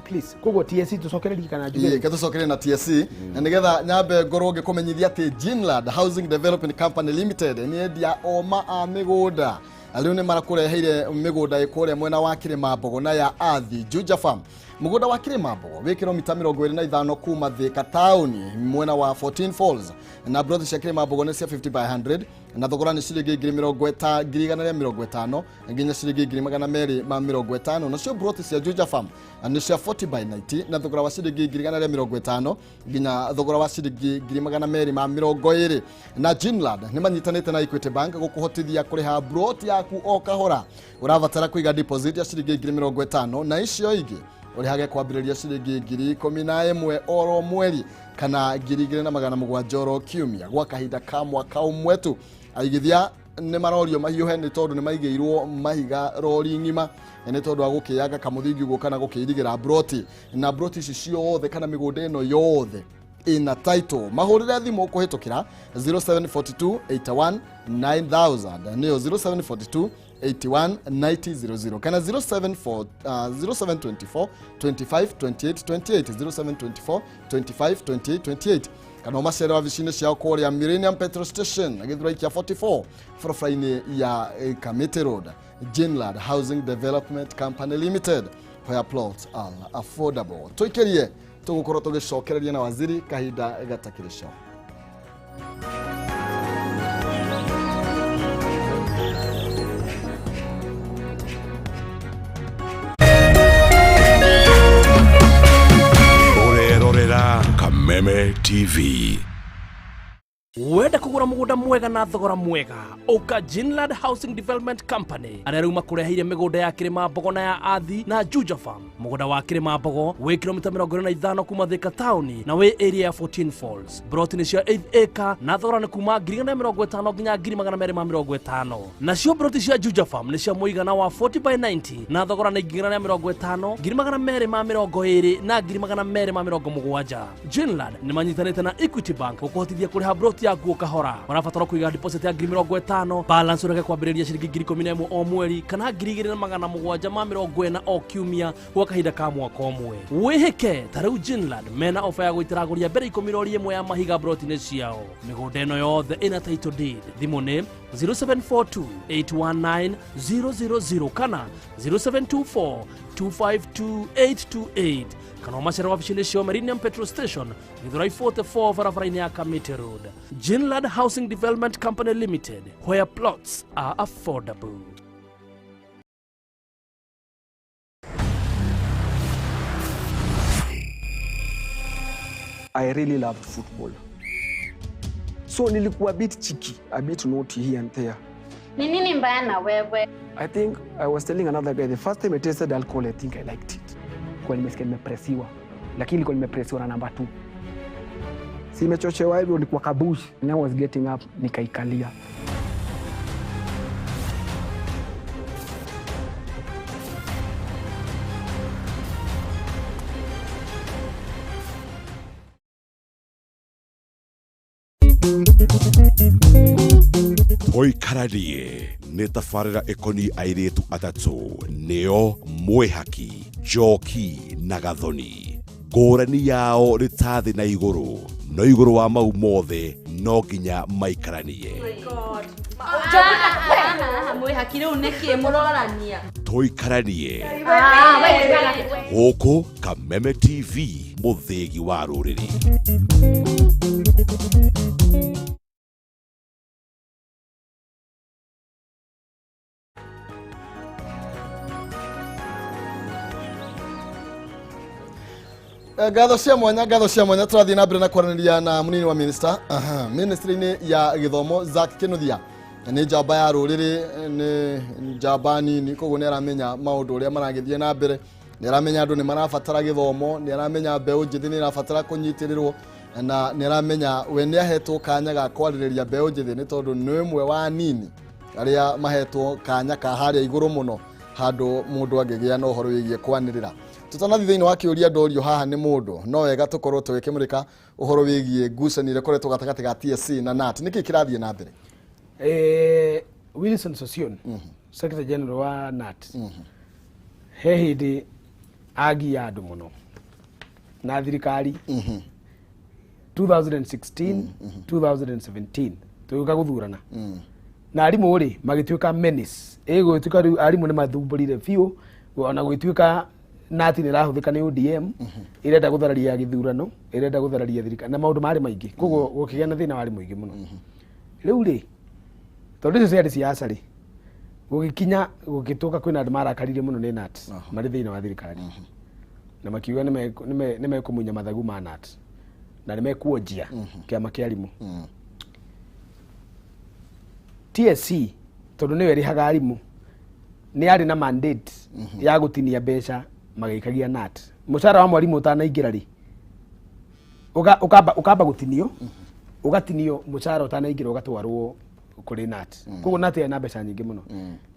please koguo TSC tucokererie kana njuge ke tucokererie na TSC na nigetha nyambe ngorwo ngikumenyithia ati Ginland Housing Development Company Limited ni endia oma a migunda riu ni marakureheire migunda ikuria mwena wa Kilimambogo na ya Athi Juja Farm. Mugunda wa Kilimambogo wi kilomita 25 kuma Thika tauni mwena wa 14 Falls na brother cia Kilimambogo ni cia 50 by 100 na thogora ni ciringi 150 nginya ciringi 250 nacio broti cia Juja Farm ni cia 40 by 90 na thogora wa ciringi 150 nginya thogora wa ciringi 220. Na Ginland ni manyitanite na Equity Bank gukuhotithia kuriha broti yaku o kahora. Urabatara kuiga deposit ya ciringi 50 na icio ingi urihage kwambiriria ciringi 11,000 oro mweri kana 2,700 oro kiumia gwa kahinda ka mwaka ũmwe tu. Aigithia nĩ marorio mahiũhe nĩ tondũ nĩ maigĩirwo mahiga rori ng'ima nĩ tondũ wa gũkĩanga kamũthingi ũguo kana gũkĩirigĩra broti na broti ici ciothe kana mĩgũnda ĩno yothe ina title. Mahũrĩre thimũ kũhĩtũkĩra 0742 81 9000 nĩyo 0742 81 9000 kana 074 0724 25 28 28 0724 25 28 28 kana macere wabici-inĩ ciao kũrĩa Millennium Petrol Station Gĩthurai kĩa 44 barabara-inĩ ya Kamiti Road. Ginland Housing Development Company Limited, where plots are affordable. Tũikĩrie tũgũkorwo tũgĩcokereria na waziri kahinda gatakĩrĩ co. Kameme TV. Wenda kugura mugunda mwega na thogora mwega uka Ginland Housing Development Company aria riu makureheire migunda ya Kilimambogo na ya Athi na Juja Farm. Mugunda wa Kilimambogo wi kilomita 25 kuma Thika tauni na wi area ya 14 Falls. Broti ni cia 8 acre na thogora ni kuma 150 nginya 250. Nacio broti cia Juja Farm ni cia muigana wa 40 by 90 na thogora ni 150 220 na 270. Ginland ni manyitanite na Equity Bank gukuhotithia kuriha broti yaku kahora. Ũrabatara kũiga deposit ya 50,000 balance ũreke kwambĩrĩria ciringi 11,000 o mweri kana 2,740 o kiumia gwa kahinda ka mwaka ũmwe. Wĩhĩke ta rĩu Ginland mena ofa ya gũitĩra agũri a mbere 10 rori ĩmwe ya mahiga broti-inĩ ciao. Mĩgũnda ĩno yothe ĩna title deed. Thimũ nĩ 0742 819 000 kana 0724 252 828 kana ũmacere wabici-inĩ cio Millennium Petrol Station Githurai 44 barabara-inĩ ya Kamiti Road. Ginland Housing Development Company Limited, where plots are affordable. I really loved football. So nilikuwa a bit cheeky, a bit naughty here and there. Ni nini mbaya na wewe? I think I was telling another guy, the first time I tasted alcohol, I think I liked it. Kwa nimesikia nimepresiwa, lakini nilikuwa nimepresiwa na namba 2. Si nimechochewa hivyo nilikuwa kabush. And I was getting up, nikaikalia. Toikaranie nĩ tabarĩra ĩkoniĩ airĩtu atatũ nĩo Mwĩhaki, Njoki na Gathoni. Ngũrani yao nĩ ta thĩ na igũrũ, no igũrũ wa mau mothe no nginya maikaranie. Mwĩhaki rĩu nĩkĩ mũrorania? Toikaranie gũkũ Kameme TV, mũthĩgi wa rũrĩrĩ. Ngatho cia mwanya, ngatho cia mwanya. Tũrathiĩ na mbere na kwaranĩria na mũnini wa minister ministry-inĩ ya gĩthomo, Zack Kinuthia. Nĩ njamba ya rũrĩrĩ, nĩ njamba nini, koguo nĩ aramenya maũndũ ũrĩa maragĩthiĩ na mbere, nĩ aramenya andũ nĩ marabatara gĩthomo, nĩ aramenya mbeũ njĩthĩ nĩ ĩrabatara kũnyitĩrĩrwo, na nĩ aramenya we nĩ ahetwo kanya ga kwarĩrĩria mbeũ njĩthĩ, nĩ tondũ nĩ ũmwe wa nini arĩa mahetwo kanya ka harĩa igũrũ mũno handũ mũndũ angĩgĩa na ũhoro wĩgiĩ kwanĩrĩra. Tũtanathiĩ thĩinĩ wa kĩũria ndorio haha nĩ mũndũ, no wega tũkorwo tũgĩkĩmũrĩka ũhoro wĩgiĩ ngucanio ĩrĩa ĩkoretwo gatagatĩ ga TSC na KNUT. Nĩkĩ kĩrathiĩ na mbere? Wilson Sossion, Secretary General wa KNUT, he hĩndĩ agia andũ mũno na thirikari 2016, 2017, tũgĩũka gũthurana na arimũ rĩ magĩtuĩka menace. Ĩgũgĩtuĩka rĩu arimũ nĩ mathumbũrire biũ, ona gũgĩtuĩka KNUT nĩ ĩrahũthĩka nĩ ODM, ĩrenda gũthararia gĩthurano, ĩrenda gũthararia thirikari na maũndũ marĩ maingĩ, koguo gũkĩgĩa na thĩna wa arimũ aingĩ mũno. Rĩu rĩ, tondũ icio ciarĩ siasa rĩ, gũgĩkinya gũgĩtũka kwĩna andũ marakarire mũno nĩ KNUT marĩ thĩinĩ wa thirikari, na makiuga nĩ mekũmunya mathagu ma KNUT na nĩ mekuonjia kĩama kĩa arimũ. TSC, tondũ nĩyo ĩrĩhaga arimũ, nĩ yarĩ na mandate ya gũtinia mbeca magĩikagia KNUT. Mũcara wa mwarimũ ũtanaingĩra rĩ, ũkamba gũtinio, ũgatinio mũcara ũtanaingĩra, ũgatwarwo kũrĩ KNUT. Koguo KNUT yarĩ na mbeca nyingĩ mũno.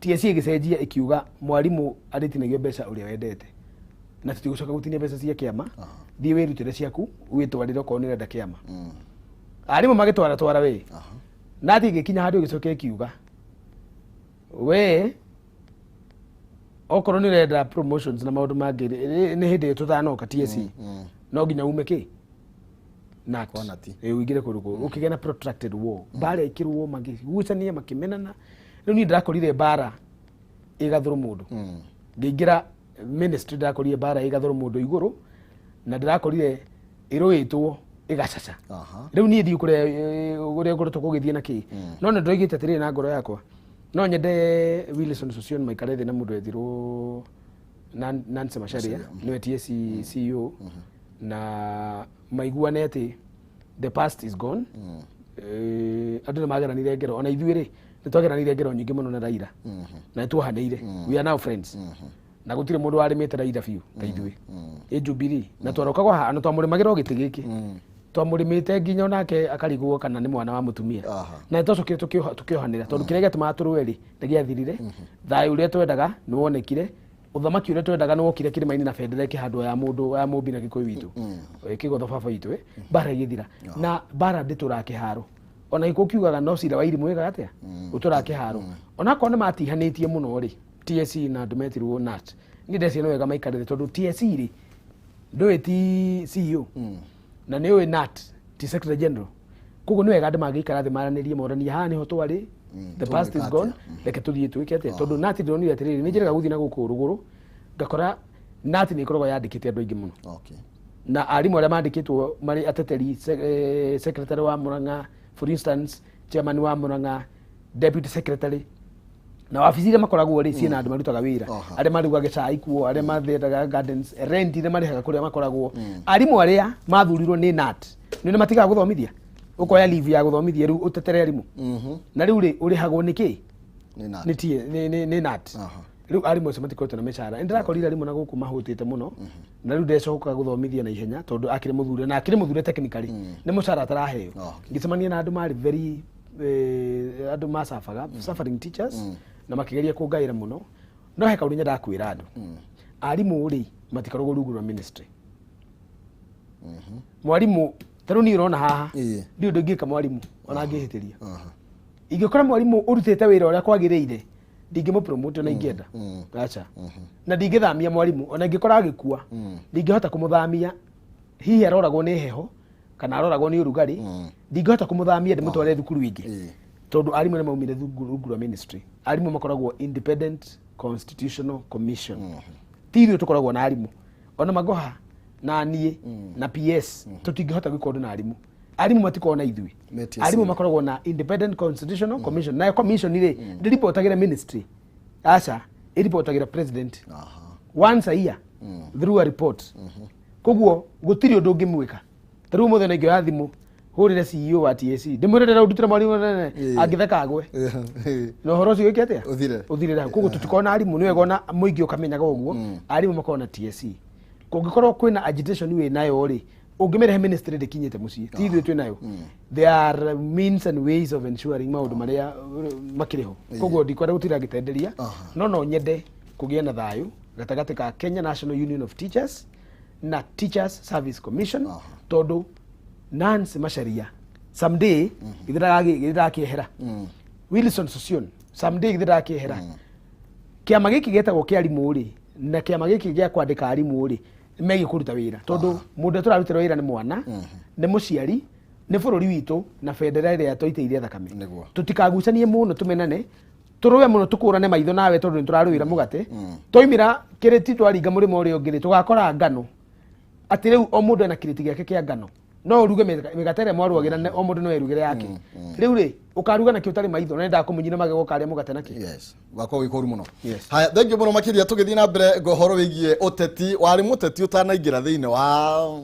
TSC ĩgĩcenjia, ĩkiuga mwarimũ arĩtinagio mbeca ũrĩa wendete na tũtigũcoka gũtinia mbeca cia kĩama, thiĩ wĩrutĩre ciaku, wĩtwarĩre okorwo nĩ ũrenda kĩama. Arimũ magĩtwara twara we KNUT ĩgĩkinya handũ ĩgĩcoka ĩkiuga, we okorwo nĩ ũrenda promotions na maũndũ mangĩ rĩ, nĩ hĩndĩ ĩyo tũtanoka TSC, no nginya ume kĩ KNUT. Kwa KNUT. Ĩ, ũingĩre kũndũ kũu. Ũkĩgĩa na protracted war, mbara ĩkĩrũo, makĩgucania, makĩmenana. Rĩu niĩ ndĩrakorire mbara ĩgathũrwo mũndũ ngĩingĩra ministry, ndĩrakorire mbara ĩgathũrwo mũndũ igũrũ na ndĩrakorire ĩrũĩtwo ĩgacaca. Rĩu niĩ ndiũ kũrĩa ũrĩa ngoretwo kũgĩthiĩ na kĩ, no nĩ ndoigĩte atĩrĩrĩ na ngoro yakwa, no nyende Wilson Sossion maikare thĩ na mũndũ wetirwo Nancy Macharia, nĩwe TSC CEO, na maiguane atĩ the past is gone. Andũ nĩ mageranire ngero, ona ithuĩ rĩ nĩ twageranire ngero nyingĩ mũno na Raila na nĩ tuohanĩire. We are now friends, na gũtirĩ mũndũ warĩmĩte Raila biũ ta ithuĩ ĩ Jubilee, na twarokaga haha na twamũrĩmagĩra o gĩtĩ gĩkĩ, twamũrĩmĩte nginya onake akarigwo kana nĩ mwana wa mũtumia. Na nĩ twacokire tũkĩohanĩra, tondũ kĩrĩa gĩatũmaga tũrũe rĩ nĩ gĩathirire. Thayũ ũrĩa twendaga nĩ wonekire, ũthamaki ũrĩa twendaga nĩ wokire kĩrĩma-inĩ, na bendera ĩkĩhandwo ya mũndũ ya mũmbi na gĩkũyũ witũ ĩkĩgotho baba witũ. Mbara ĩgĩthira na mbara ndĩtũraga kĩharo, ona gĩkũyũ kiugaga no cira wa irimũ wĩkaga atĩa ũtũraga kĩharo. Onakorwo nĩ matihanĩtie mũno rĩ, TSC na andũ metirwo KNUT, niĩ ndeciria nĩ wega maikarĩre, tondũ TSC rĩ ndũĩ ti CEO, na nĩ ũĩ KNUT ti secretary general, koguo nĩ wega andũ mangĩikara thĩ maranĩrie, moranie haha nĩho twarĩ, the past is gone, reke tũthiĩ twĩke atĩa. Tondũ KNUT ndĩronire atĩrĩrĩ, nĩ njĩrĩga gũthiĩ na gũkũ rũgũrũ ngakora KNUT nĩ ĩkoragwo yandĩkĩte andũ aingĩ mũno, na arimũ arĩa mandĩkĩtwo marĩ ateteri, secretary wa Murang'a, for instance, chairman wa Murang'a, deputy secretary, na wabici iria makoragwo rĩ ciĩna andũ marutaga wĩra, arĩa marugaga cai kuo, arĩa mathendaga gardens, rent iria marĩhaga kũrĩa makoragwo. Arimũ arĩa mathurirwo nĩ KNUT nĩ matigaga gũthomithia, ũkoya leave ya gũthomithia rĩu ũtetere arimũ, na rĩu rĩ ũrĩhagwo nĩ kĩ? Nĩ KNUT. Nĩ nĩ KNUT. Rĩu arimũ acio matikoretwo na mĩcara. Nĩ ndĩrakorire arimũ na gũkũ mahũtĩte mũno, na rĩu ndecoka gũthomithia na ihenya tondũ akĩrĩ mũthure na akĩrĩ mũthure technically nĩ mũcara ataraheo. Ngĩcemania na andũ marĩ very andũ macabaga, suffering teachers, na makĩgeria kũngaĩra mũno. No he kaũndũ nyendaga kwĩra andũ, arimũ rĩ matikoragwo rungu rwa ministry. Mwarimũ ta rĩu niĩ ũrona haha, ndiũ ũndũ ingĩka mwarimũ ona angĩhĩtĩria. Ingĩkora mwarimũ ũrutĩte wĩra ũrĩa kwagĩrĩire, ndingĩmũpromote ona ingĩenda, aca. Na ndingĩthamia mwarimũ ona ingĩkora agĩkua, ndingĩhota kũmũthamia. Hihi aroragwo nĩ heho kana aroragwo nĩ ũrugarĩ, ndingĩhota kũmũthamia ndĩmũtware thukuru ĩngĩ, tondũ arimũ nĩ maumire rungu rwa ministry. Arimũ makoragwo independent constitutional commission. Ti ithuĩ tũkoragwo na arimũ, ona Magoha na niĩ na PS tũtingĩhota gwĩka ũndũ na arimũ. Arimũ matikoragwo na ithuĩ. Me TSC. Arimũ makoragwo na independent constitutional commission, nayo commission rĩ ndĩribotagĩra ministry, aca, ĩribotagĩra president once a year through a report. Koguo gũtirĩ ũndũ ũngĩmwĩka. Ta rĩu mũthenya ingĩoya thimũ hũrĩre CEO wa TSC ndĩmwĩre ndĩrenda ũndutĩre mwarimũ nene, angĩtheka agwe na ũhoro ũcio wĩke atĩa? Ũthire. Ũthirĩre hau. Koguo tũtikorwo na arimũ, nĩ wega ona mũingĩ ũkamenyaga ũguo, arimũ makorwo na TSC. Kũngĩkorwo kwĩna agitation wĩ nayo rĩ, ũngĩmĩrehe ministry ndĩkinyĩte mũciĩ, ti ithuĩ twĩ nayo. There are means and ways of ensuring maũndũ marĩa makĩrĩ ho. Koguo ndikwenda gũtinda ngĩtenderia, no no nyende kũgĩe na thayũ gatagatĩ ka Kenya National Union of Teachers na Teachers Service Commission, tondũ Nancy Macharia someday githĩ ndagakĩehera, Wilson Sossion someday githĩ ndagakĩehera. Kĩama gĩkĩ gĩtagwo kĩa arimũ rĩ, na kĩama gĩkĩ gĩa kwandĩka arimũ rĩ, megiĩ kũruta wĩra, tondũ mũndũ ũrĩa tũrarutĩra wĩra nĩ mwana, nĩ mũciari, nĩ bũrũri witũ na bendera ĩrĩa twaitĩirie thakame. Tũtikagucanie mũno, tũmenane, tũrũe mũno, tũkũrane maitho nawe, tondũ nĩ tũrarũĩra mũgate. Twaumĩra kĩrĩti twaringa mũrĩmo ũrĩa ũngĩ rĩ, tũgakora ngano atĩ rĩu o mũndũ ena kĩrĩti gĩake kĩa ngano, no ũruge mĩgate ĩrĩa mwarugagĩra, o mũndũ no erugĩre yake. Rĩu rĩ, ũkaruga nakĩo ũtarĩ maitho na nĩndaga kũmũnyina magego ũkarĩa mũgate nakĩ. Yes, wakorwo wĩ kũru mũno. Yes. Haya, thank you mũno makĩria. Tũgĩthiĩ na mbere ũhoro wĩgiĩ ũteti, warĩ mũteti ũtanaingĩra thĩinĩ wa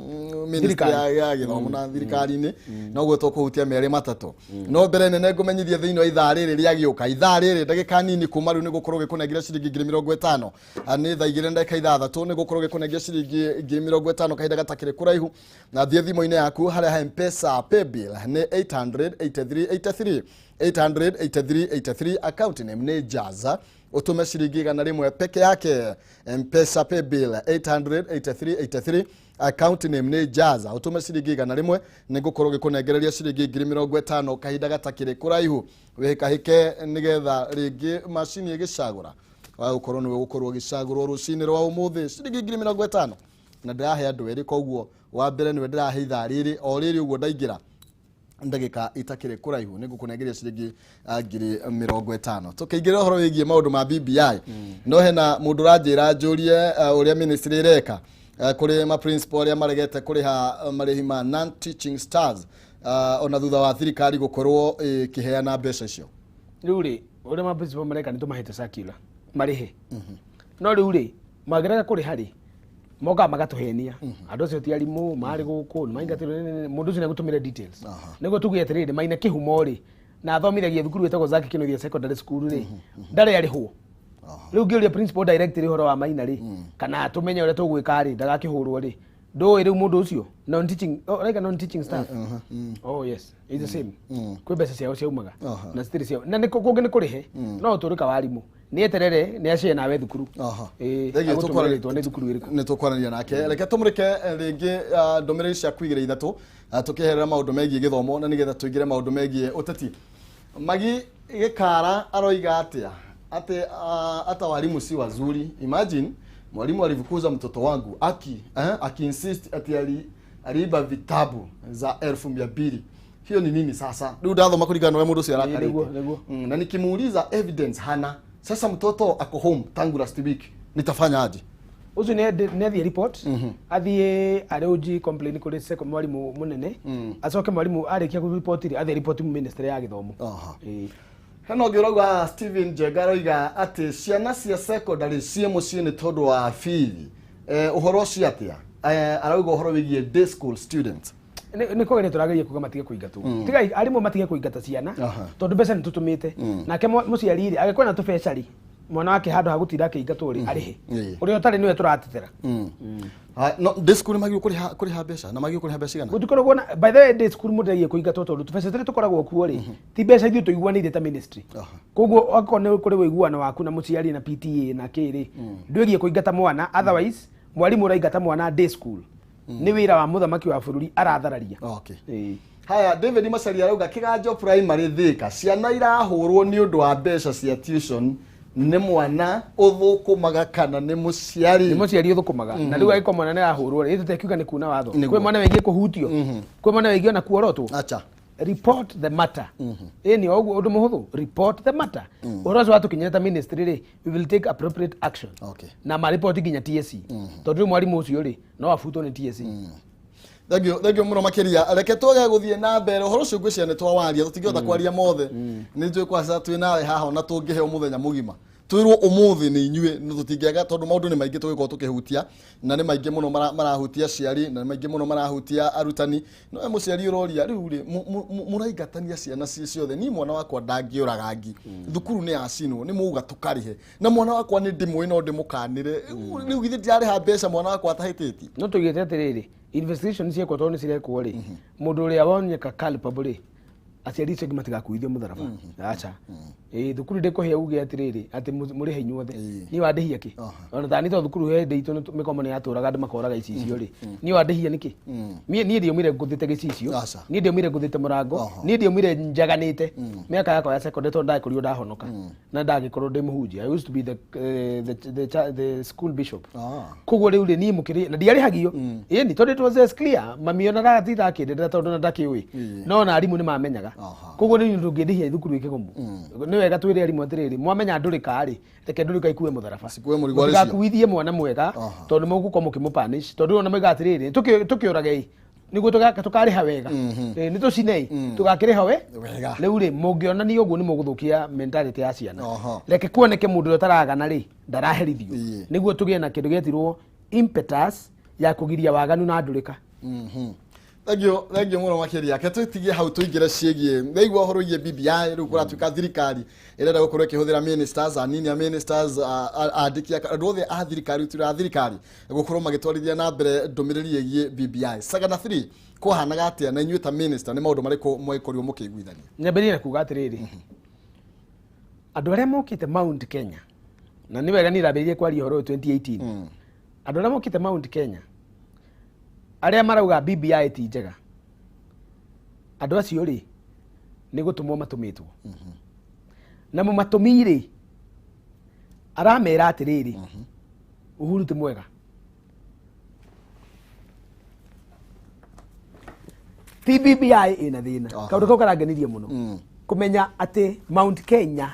ministry Thirikari. ya gĩthomo na thirikari-inĩ, noguo tũkũhutia merĩ matatũ. No mbere nene ngũmenyithie thĩinĩ wa ithaa rĩrĩ rĩagĩũka, ithaa rĩrĩ ndagĩka nini kuma rĩu, nĩ gũkorwo gĩkũnengera ciringi 50,000. Nĩ thaa 2:06, nĩ gũkorwo gĩkũnengera ciringi 50,000 kahinda gatakĩrĩ kũraihu. Na thiĩ thimũ-inĩ yaku harĩa ha Mpesa paybill nĩ 883 83 883 83, account name nĩ Jaza, ũtũme ciringi 100 peke yake. Mpesa paybill 883 83, account name nĩ Jaza, ũtũme ciringi 100, nĩ ngũkorwo gĩkũnengereria ciringi 50,000 kahinda gatakĩrĩ kũraihu. Wĩhĩkahĩke nĩgetha rĩngĩ macini ĩgĩcagũra wa gũkorwo nĩwe gũkorwo ũgĩcagũrwo rũcinĩ rwa ũmũthĩ ciringi 50,000. Na ndĩrahe andũ erĩ, koguo wa mbere nĩwe ndĩrahe ithaa rĩrĩ o rĩrĩ ũguo ndaingĩra ndagĩka itakĩrĩ kũraihu, nĩ ngũkũnengeria ciringi 50,000. Tũkĩingĩra ũhoro wĩgiĩ maũndũ ma BBI, no hena mũndũ ũranjĩra njũrie ũrĩa ministry ĩreka kũrĩ ma principal arĩa maregete kũrĩha marĩhi ma non teaching stars, ona thutha wa thirikari gũkorwo ĩkĩheana mbeca icio. Rĩu rĩ, ũrĩa ma principal mareka nĩ tũmahete circular marĩhe, no rĩu rĩ, mangĩrega kũrĩha rĩ, mokaga magatũhenia andũ acio ti arimũ marĩ gũkũ nĩ maingatĩrwo. Mũndũ ũcio nĩagũtũmĩre details nĩguo tuge atĩrĩrĩ, Maina kĩhumo rĩ, na athomithagia thukuru ĩtagwo Zaki Kĩnuthia Secondary School rĩ, ndarĩ arĩhwo. Rĩu ngĩũria principal directly ũhoro wa Maina rĩ, kana tũmenye ũrĩa tũgwĩka rĩ, ndagakĩhũrwo rĩ, ndũĩ rĩu mũndũ ũcio non teaching, oh, like a non teaching staff. Oh yes, it's the same. Kwĩ mbeca ciao ciaumaga na citirĩ ciao, na nĩ kũngĩ nĩ kũrĩhe, no ũtũrĩka wa arimũ nĩ eterere nĩ aciĩ nawe thukuru. Ĩĩ, Thengiũ. Agũtũmĩre rĩtwa nĩ thukuru ĩrĩkũ. Nĩ tũkwaranĩria nake. Reke tũmũrĩke rĩngĩ ndũmĩrĩri cia kuigĩra ithatũ, tũkĩherera maũndũ megiĩ gĩthomo na nĩgetha tũingĩre maũndũ megiĩ ũteti. Magi Gĩkara aroiga atĩa? Atĩ hata walimu si wazuri. Imagine mwalimu alifukuza mtoto wangu aki insist ati aliiba vitabu za 200,000. Hiyo ni nini sasa? Rĩu ndathoma kũringana na ũrĩa mũndũ ũcio arakarĩte. Nĩguo. Na nikimuuliza evidence hana. Sasa mtoto ako home tangu last week, nitafanya aje? Ũcio nĩ athiĩ report, athiĩ arĩũnji complain kũrĩ mwarimũ mũnene, acoke mwarimũ arĩkia kũ rĩ, athiĩ report ministry ya gĩthomo. Ĩĩ. Hena ũngĩ ũrauga, Steven Njenga aroiga atĩ ciana cia secondary ciĩ mũciĩ nĩ tondũ wa bithi. Ũhoro ũcio atĩa? Arauga ũhoro wĩgiĩ day school students. Nĩ kũgeria tũrageria kuga matige kũingatwo, tiga arimũ matige kũingata ciana, tondũ mbeca nĩ tũtũmĩte. Nake mũciari rĩ, angĩkorwo na tũbeca rĩ, mwana wake handũ ha gũtinda akĩingatwo rĩ, arĩhe. Ũrĩa ũtarĩ nĩwe tũratetera. No day school nĩ magĩrĩirwo kũrĩha mbeca, na magĩrĩirwo kũrĩha mbeca cigana? Gũtikoragwo na, by the way, day school mũndũ agiĩ kũingatwo tondũ tũbeca tũrĩa tũkoragwo kuo rĩ, ti mbeca ithuĩ tũiguanĩire ta ministry. Koguo akorwo nĩ kũrĩ ũiguano waku na mũciari na PTA na kĩ rĩ, ndwĩgiĩ kũingata mwana. Otherwise mwarimũ ũraingata mwana day school nĩ wĩra wa mũthamaki wa bũrũri arathararia. Okay. Haya, David Macharia arauga Kiganjo Primary Thika, ciana irahũrwo nĩ ũndũ wa mbeca cia tuition, nĩ mwana ũthũkũmaga kana nĩ mũciari? Nĩ mũciari ũthũkũmaga, na rĩu angĩkorwo mwana nĩ arahũrwo rĩ, tũtekiuga nĩ kuna watho. Nĩguo. Kwĩ mwana wĩgiĩ kũhutio, kwĩ mwana wĩgiĩ ona kuorotwo. Acha. Report the matter. Ĩ, nĩ o ũguo ũndũ mũhũthũ, report the matter. Ũhoro ũcio watũkinyĩra ta ministry rĩ, we will take appropriate action na maripoti nginya TSC, tondũ rĩu mwarimũ ũcio rĩ, no abutwo nĩ TSC. Thengiũ, thengiũ mũno makĩria. Reke twage gũthiĩ na mbere ũhoro ũcio, ngwĩciria nĩ twawaria, tũtingĩhota kwaria mothe. Nĩ njũĩ kwaca twĩ nawe haha ona tũngĩheo mũthenya mũgima. Twĩrwo ũmũthĩ nĩ inyuĩ na tũtingĩaga tondũ maũndũ nĩ maingĩ tũgĩkorwo tũkĩhutia na nĩ maingĩ mũno marahutia aciari na nĩ maingĩ mũno marahutia arutani. No we mũciari ũroria rĩu rĩ mũraingatania ciana ciĩ ciothe, niĩ mwana wakwa ndangĩũraga ngi, thukuru nĩ yacinwo nĩ mũuga tũkarĩhe na mwana wakwa nĩ ndĩmũĩ no ndĩmũkanĩre, rĩu githĩ ndirarĩha mbeca mwana wakwa atahĩtĩtie? No tũigĩte atĩrĩrĩ, investigation ciekwo tondũ nĩ cirekwo rĩ, mũndũ ũrĩa woneka culpable rĩ, aciari acio angĩ matigakuithio mũtharaba, aca. Ĩĩ, thukuru ndĩkũhe uge atĩrĩrĩ atĩ mũrĩhe inyuothe, niĩ wandĩhia kĩ? Ona tani to thukuru hĩndĩ itũ mĩkomo nĩ yatũraga andũ makoraga icicio rĩ, niĩ wandĩhia nĩkĩ? Niĩ ndiaumire ngũthĩte gĩcicio, niĩ ndiaumire ngũthĩte mũrango, niĩ ndiaumire njaganĩte mĩaka yakwa ya secondary tondũ ndagĩkorirwo ndahonoka na ndagĩkorwo ndĩ mũhunjia. I used to be the school bishop. Koguo rĩu rĩ niĩ mũkĩrĩ na ndiarĩhagio, ĩni tondũ it was as clear mami ona ndatinda akĩndĩrĩra tondũ na ndakĩũĩ, no ona arimũ nĩ mamenyaga. Koguo rĩu ndũngĩndĩhia thukuru ĩkĩgomwo. Nĩ wega twĩre arimũ atĩrĩrĩ, mwamenya ndũrĩka rĩ, reke ndũrĩka ikue mũtharaba, Cikue mũrigo arĩ cio. Mũtigakuithie mwana mwega tondũ nĩ mũgũkorwo mũkĩmũpunish, tondũ ona moigaga atĩrĩrĩ, tũkĩũragei nĩguo tũkarĩha wega. Nĩ tũcinei tũgakĩrĩha we Wega. Rĩu rĩ mũngĩonania ũguo nĩ mũgũthũkia mentality ya ciana. Reke kuoneke mũndũ ũrĩa ũtaragana rĩ ndaraherithio, nĩguo tũgĩe na kĩndũ gĩetirwo impetus ya kũgiria waganu na ndũrĩka. Thank you, thank you mũno makĩria. Ke tũtigie hau tũingĩre ciĩgiĩ ndaigua ũhoro wĩgiĩ BBI. Rĩu kũratuĩka thirikari ĩrenda gũkorwo ĩkĩhũthĩra ministers, anini a ministers, andĩki andũ othe a thirikari ũtura thirikari gũkorwo magĩtwarithia na mbere ndũmĩrĩri ĩgiĩ BBI. Sagana 3 kwahanaga atĩa na inyuĩ ta minister nĩ maũndũ marĩkũ mwagĩkorirwo mũkĩiguithania? Nyambĩrĩrie na kuga atĩrĩrĩ, andũ arĩa mokĩte Mount Kenya, na nĩ wega niĩ ndambĩrĩirie kwaria ũhoro ũyũ 2018, andũ arĩa mokĩte Mount Kenya arĩa marauga BBI ti njega, andũ acio rĩ nĩ gũtũmwo matũmĩtwo, na mũmatũmi rĩ aramera atĩrĩrĩ, Uhuru ti mwega, ti BBI ĩna thĩna. Kaũndũ kau karangenirie mũno kũmenya atĩ Mount Kenya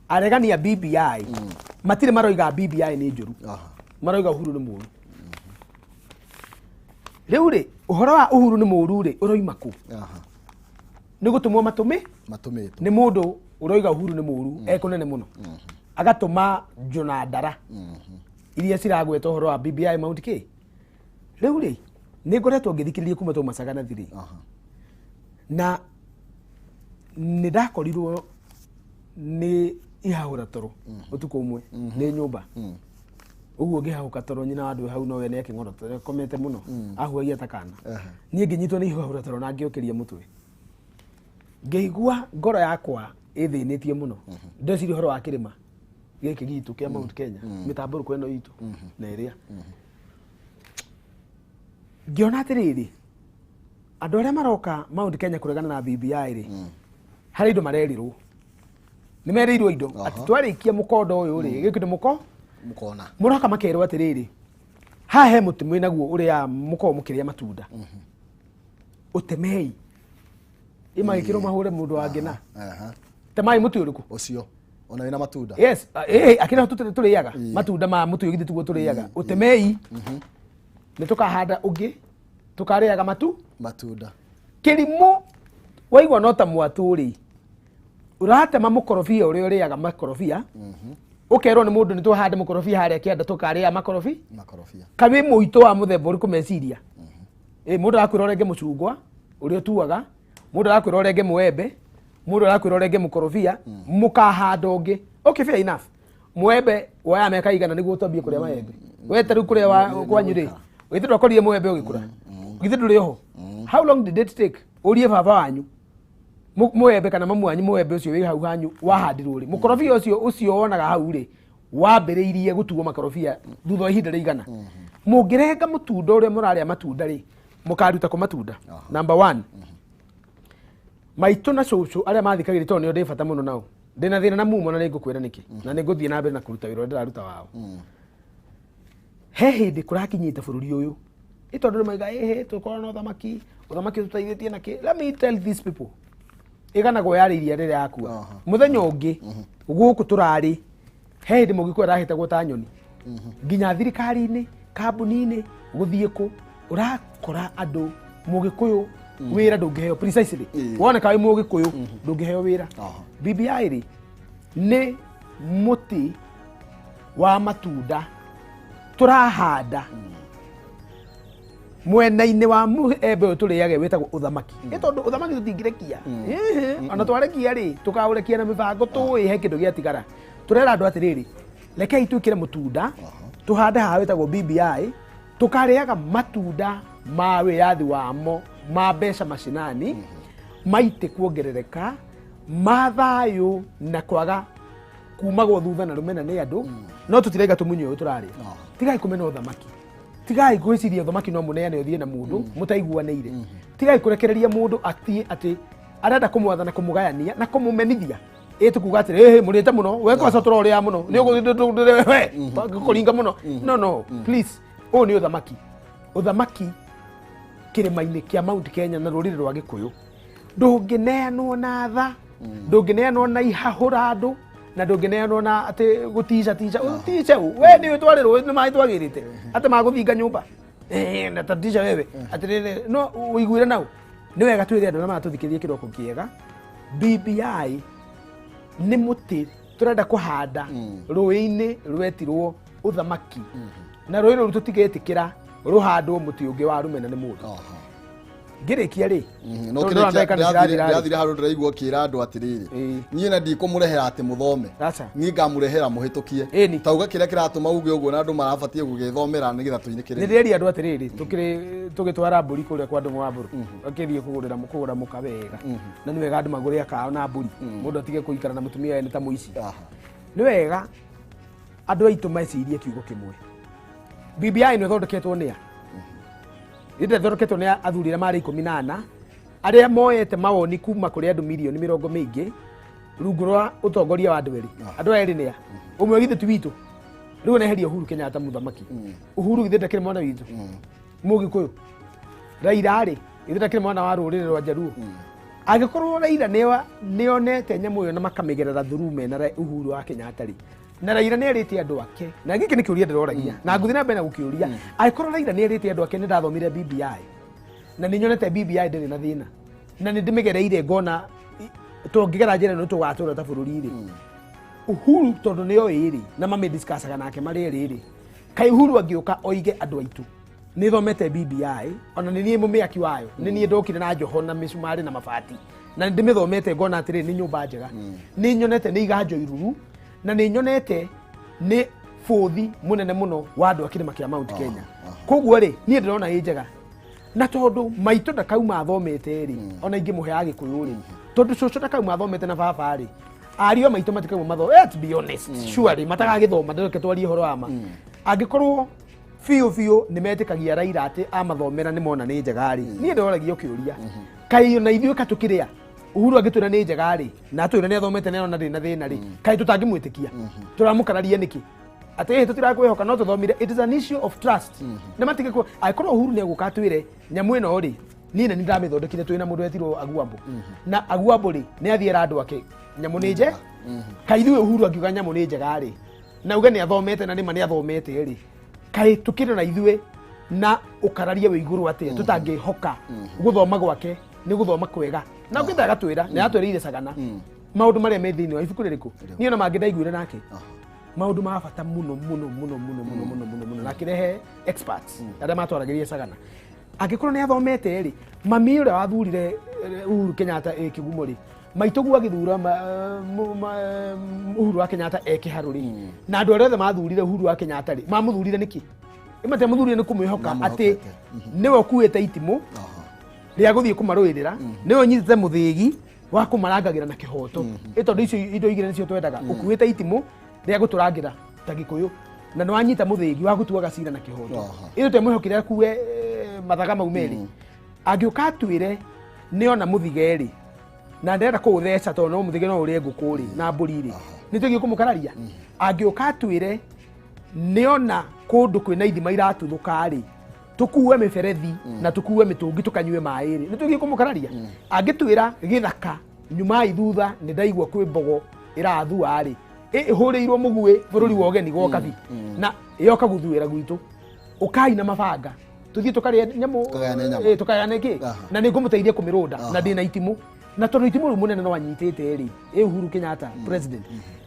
aregani a BBI matirĩ maroiga BBI nĩ njũru, maroiga Uhuru nĩ mũũru. Rĩu rĩ ũhoro wa Uhuru nĩ mũũru rĩ ũroima kũ? Nĩ gũtũmwo matũmĩ matũmĩtwo nĩ mũndũ ũroiga Uhuru nĩ mũũru ekũnene mũno, agatũma njũna ndara iria ciragweta ũhoro wa BBI Mount K. Rĩu rĩ nĩ ngoretwo ngĩthikĩrĩria kuma twauma Sagana 3, na nĩ ndakorirwo nĩ ihahũra toro ũtukũ ũmwe nĩ nyũmba ũguo ngĩhahũka toro, nyina wa andũ hau nowe nĩ akĩng'oro komete mũno ahuhagia ta kana, niĩ ngĩnyitwo nĩ ihahũra toro na ngĩũkĩria mũtwe ngĩigua ngoro yakwa ĩthĩnĩtie mũno. Ndeciria ũhoro wa kĩrĩma gĩkĩ gitũ kĩa Mount Kenya, mĩtambũrũko ĩno itũ na ĩrĩa ngĩona atĩrĩrĩ, andũ arĩa maroka Mount Kenya kũregana na BBI rĩ, harĩ indo marerirwo, nĩ merĩirwo indo atĩ twarĩkia mũkondo ũyũ rĩ, gĩkĩ nĩ mũko mũkona mũroka makerwo atĩrĩrĩ, haha he mũtĩ mwĩnaguo ũrĩa mũkoragwo mũkĩrĩa matunda, ũtemei ĩmagĩkĩrwo mahũre mũndũ wangĩ na temai mũtĩ ũrĩkũ ũcio ona wĩna matunda. Yes, akĩra tũrĩaga matunda ma mũtĩ ũyũ, githĩ tiguo tũrĩaga? Ũtemei nĩ tũkahanda ũngĩ tũkarĩaga matu matunda. Kĩrimũ waigua no ta mwatũ rĩ, ũratema mũkorobia ũrĩa ũrĩaga makorobia, ũkerwo nĩ mũndũ nĩ tũhande mũkorobia harĩa kĩanda tũkarĩa makorobi makorobia. Kaĩ mũitũ wa mũthemba ũrĩkũ meciria? Mũndũ arakwĩra ũrenge mũcungwa ũrĩa ũtuaga, mũndũ arakwĩra ũrenge mũembe, mũndũ arakwĩra ũrenge mũkorobia, mũkahanda ũngĩ. Okay, fair enough. Mũembe woyaga mĩaka igana nĩguo ũtambie kũrĩa maembe? We ta rĩu kũrĩa kwanyu rĩ, githĩ ndwakorire mũembe ũgĩkũra? Githĩ ndũrĩ oho? How long did it take? Ũrie baba wanyu mũembe kana mamu wanyu, mũembe ũcio wĩ hau hanyu wahandirwo rĩ? Mũkorobia ũcio ũcio wonaga hau rĩ, wambĩrĩirie gũtuo makorobia thutha wa ihinda rĩigana? Mũngĩrenga mũtunda ũrĩa mũrarĩa matunda rĩ, mũkaruta kũ matunda? Number one, maitũ na cũcũ arĩa mathikagĩrĩria, tondũ nĩo ndĩ bata mũno nao, ndĩna thĩna na mumo na nĩngũkwĩra nĩkĩ, na nĩngũthiĩ na mbere na kũruta wĩra ũrĩa ndĩraruta wao. He hĩndĩ kũrakinyĩte bũrũri ũyũ ĩ tondũ nĩ maiga ĩhĩ tũkorwo na ũthamaki, ũthamaki ũtũteithĩtie na kĩ. Let me tell these people, ĩganagwo yarĩ iria rĩrĩa yakua mũthenya ũngĩ gũkũ tũrarĩ, he hĩndĩ mũgĩkũyũ arahĩtagwo ta nyoni nginya thirikari-inĩ, kambuni-inĩ, gũthiĩ kũ ũrakora andũ mũgĩkũyũ wĩra ndũngĩheo, precisely woneka wĩ mũgĩkũyũ ndũngĩheo wĩra. BBI rĩ nĩ Mũtĩ wa matunda tũrahanda mwena-inĩ wa mũembe ũyũ tũrĩage wĩtagwo ũthamaki. Ĩ tondũ ũthamaki tũtingĩrekia. Ĩhĩ, ona twarekia rĩ, tũkaũrekia na mĩbango tũĩ he kĩndũ gĩatigara. Tũrera andũ atĩrĩrĩ, rekei twĩkĩre mũtunda tũhande haha wĩtagwo BBI, tũkarĩaga matunda ma wĩyathi wamo ma mbeca macinani maite kuongerereka ma thayũ na kwaga kumagwo thutha na rũmena nĩ andũ. No tũtiraiga tũmunye ũyũ tũrarĩa. Tigai kũmena ũthamaki, tigai gwĩciria ũthamaki no mũneane ũthiĩ na mũndũ mũtaiguanĩire. Tigai kũrekereria mũndũ athiĩ atĩ arenda kũmwatha na kũmũgayania na kũmũmenithia. Ĩ tũkuga atĩrĩ, ĩhĩ mũrĩte mũno we, kwaca tũrorĩa mũno nĩ ũgũthiĩ kũringa mũno. No, no, please, ũyũ nĩ ũthamaki, ũthamaki kĩrĩma-inĩ kĩa Mount Kenya na rũrĩrĩ rwa Gĩkũyũ. Ndũngĩneanwo na tha, ndũngĩneanwo na ihahũra andũ, na ndũngĩneanwo na atĩ gũtica tica ũtice ũ we nĩ twarĩrwo nĩ maĩ twagĩrĩte atĩ magũthinga nyũmba. Eh, na tatisha wewe atĩrĩrĩ, no ũiguire nau nĩ wega twĩre andũ arĩa maratũthikĩrĩria kĩroko kĩega, BBI nĩ mũtĩ tũrenda kũhanda rũĩ-inĩ rwetirwo ũthamaki, na rũĩ rũu tũtigetĩkĩra rũhandwo mũtĩ ũngĩ wa rũmena nĩ mũndũ. Ngĩrĩkia rĩ, no tondũ ndĩrona ndagĩka nĩ cirathira rĩ. Ndĩrathire handũ ndĩraigua ũkĩra andũ atĩrĩrĩ, niĩ na ndikũmũrehera atĩ mũthome, Aca. niĩ ngamũrehera mũhĩtũkie. Ĩni. Tauga kĩrĩa kĩratũma uge ũguo na andũ marabatiĩ gũgĩthomera nĩgetha Nĩ tũinĩkĩrĩrie. ndĩreria andũ atĩrĩrĩ, tũkĩrĩ tũgĩtwara mbũri kũrĩa kwa ndũng'ũ wa mbũrũ, akĩthiĩ kũgũrĩra kũgũra mũka wega, na nĩ wega andũ magũre akao na mbũri, mũndũ atige kũikara na mũtumia ene ta mũici. Nĩ wega andũ aitũ mecirie kiugo kĩmwe. BBI nĩ ĩthondeketwo nĩ a ĩndĩ ĩthondeketwo nĩ athuri arĩa marĩ 14 arĩa moete mawoni kuma kũrĩ andũ mirioni mĩrongo mĩingĩ rungu rwa ũtongoria wa andũ erĩ. Andũ aya erĩ nĩ a ũmwe githĩ ti witũ rĩu neheria Uhuru Kenyatta mũthamaki. Uhuru githĩ ndakĩrĩ mwana witũ Mũgĩkũyũ? Raila rĩ, githĩ ndakĩrĩ mwana wa rũrĩrĩ rwa Njaruo? Angĩkorwo Raila nĩonete nyamũ ĩyo na makamĩgerera through mena Uhuru wa Kenyatta rĩ, na Raila nĩ erĩte andũ ake, na gĩkĩ nĩ kĩũria ndĩroragia na ngũthiĩ na mbere na gũkĩũria, angĩkorwo Raila nĩ erĩte andũ ake, nĩ ndathomire BBI na nĩ nyonete BBI ndĩrĩ na thĩna na nĩ ndĩmĩgereire ngona tũngĩgera njĩra ĩno tũgatũra ta bũrũri rĩ, Uhuru tondũ nĩ oĩ rĩ, na mamĩdiscussaga nake marĩ erĩ rĩ, kaĩ Uhuru angĩũka oige andũ aitũ nĩ thomete BBI, ona nĩ niĩ mũmĩaki wayo, nĩ niĩ ndokire na njoho na mĩcumarĩ na mabati, na nĩ ndĩmĩthomete ngona atĩrĩ nĩ nyũmba njega, nĩ nyonete nĩ iganjo iruru, na nĩ nyonete nĩ bũthi mũnene mũno wa andũ a kĩrĩma kĩa Mount Kenya, koguo rĩ niĩ ndĩrona ĩ njega. Na tondũ maitũ ndakauma athomete rĩ, ona ingĩmũhe Agĩkũyũ rĩ, tondũ cũcũ ndakauma athomete na baba rĩ, ariũ a maitũ matikauma mathome, let's be honest, surely matagagĩthoma. Ndĩreke twarie ũhoro wa ma. Angĩkorwo biũ biũ nĩ metĩkagia Raila atĩ amathomera nĩ mona nĩ njega rĩ, niĩ ndĩroragia kĩũria, kaĩ ona ithuĩ ka tũkĩrĩa Uhuru angĩtwĩra nĩ njega rĩ, na atwĩra nĩ athomete nĩ arona ndĩrĩ na thĩna rĩ, kaĩ tũtangĩmwĩtĩkia? Tũramũkararia nĩkĩ atĩ ĩhĩ tũtirakwĩhoka no tũthomire? It is an issue of trust. Nĩ matige angĩkorwo Uhuru nĩ egũka atwĩre nyamũ ĩno rĩ, niĩ nĩ ndamĩthondekire twĩna mũndũ wetirwo Aguambo, na Aguambo rĩ nĩ athiĩ era andũ ake nyamũ nĩ nje, kaĩ ithuĩ Uhuru angiuga nyamũ nĩ njega rĩ, na uge nĩ athomete na nĩma nĩ athomete rĩ, kaĩ tũkĩrĩ na ithuĩ na ũkararia wĩ igũrũ atĩa tũtangĩhoka gũthoma gwake nĩ gũthoma kwega? Na ũngĩenda agatwĩra nĩ atwĩrĩire Sagana maũndũ marĩa me thĩinĩ wa ibuku rĩrĩkũ, niĩ ona mangĩ ndaiguire nake maũndũ ma bata mũno mũno mũno mũno mũno mũno mũno mũno, na akĩrehe experts arĩa matwaragĩria Sagana. Angĩkorwo nĩ athomete rĩ, mami ũrĩa wathurire Uhuru Kenyatta ĩ kĩgumo rĩ, maitũguo agĩthura Uhuru wa Kenyatta e kĩharũ rĩ, na andũ arĩa othe mathurire Uhuru wa Kenyatta rĩ, mamũthurire nĩkĩ? Matiamũthurire nĩ kũmwĩhoka atĩ nĩwe ũkuĩte itimũ rĩa gũthiĩ kũmarũĩrĩra, nĩwe ũnyitĩte mũthĩgi wa kũmarangagĩra na kĩhoto. Ĩ tondũ icio indo igĩrĩ nĩcio twendaga, ũkuĩte itimũ rĩa gũtũrangĩra ta Gĩkũyũ na nĩ wanyita mũthĩgi wa gũtuaga cira na kĩhoto. Ĩyo twamwĩhokire akue mathaga mau merĩ. Angĩũka atwĩre nĩona mũthige rĩ, na ndĩrenda kũũtheca tondũ no mũthige no ũrĩe ngũkũ rĩ na mbũri rĩ, nĩ tũgiĩ kũmũkararia. Angĩũka atwĩre nĩona kũndũ kwĩna ithima iratuthũka rĩ, tũkue mĩberethi na tũkue mĩtũngi tũkanyue maĩ rĩ, nĩ tũgiĩ kũmũkararia. Angĩtwĩra gĩthaka nyumai thutha nĩ ndaigua kwĩ mbogo ĩrathua rĩ, ĩhũrĩirwo mũguĩ bũrũri wa ũgeni gwoka bi na yoka gũthuĩra gwitũ, ũkai na mabanga tũthiĩ tũkarĩe nyamũ. Tũkagayane nyama. Tũkagayane kĩ na nĩ ngũmũteithia kũmĩrũnda na ndĩna itimũ, na tondũ itimũ rĩu mũnene no anyitĩte rĩ, ĩ Uhuru Kenyatta president.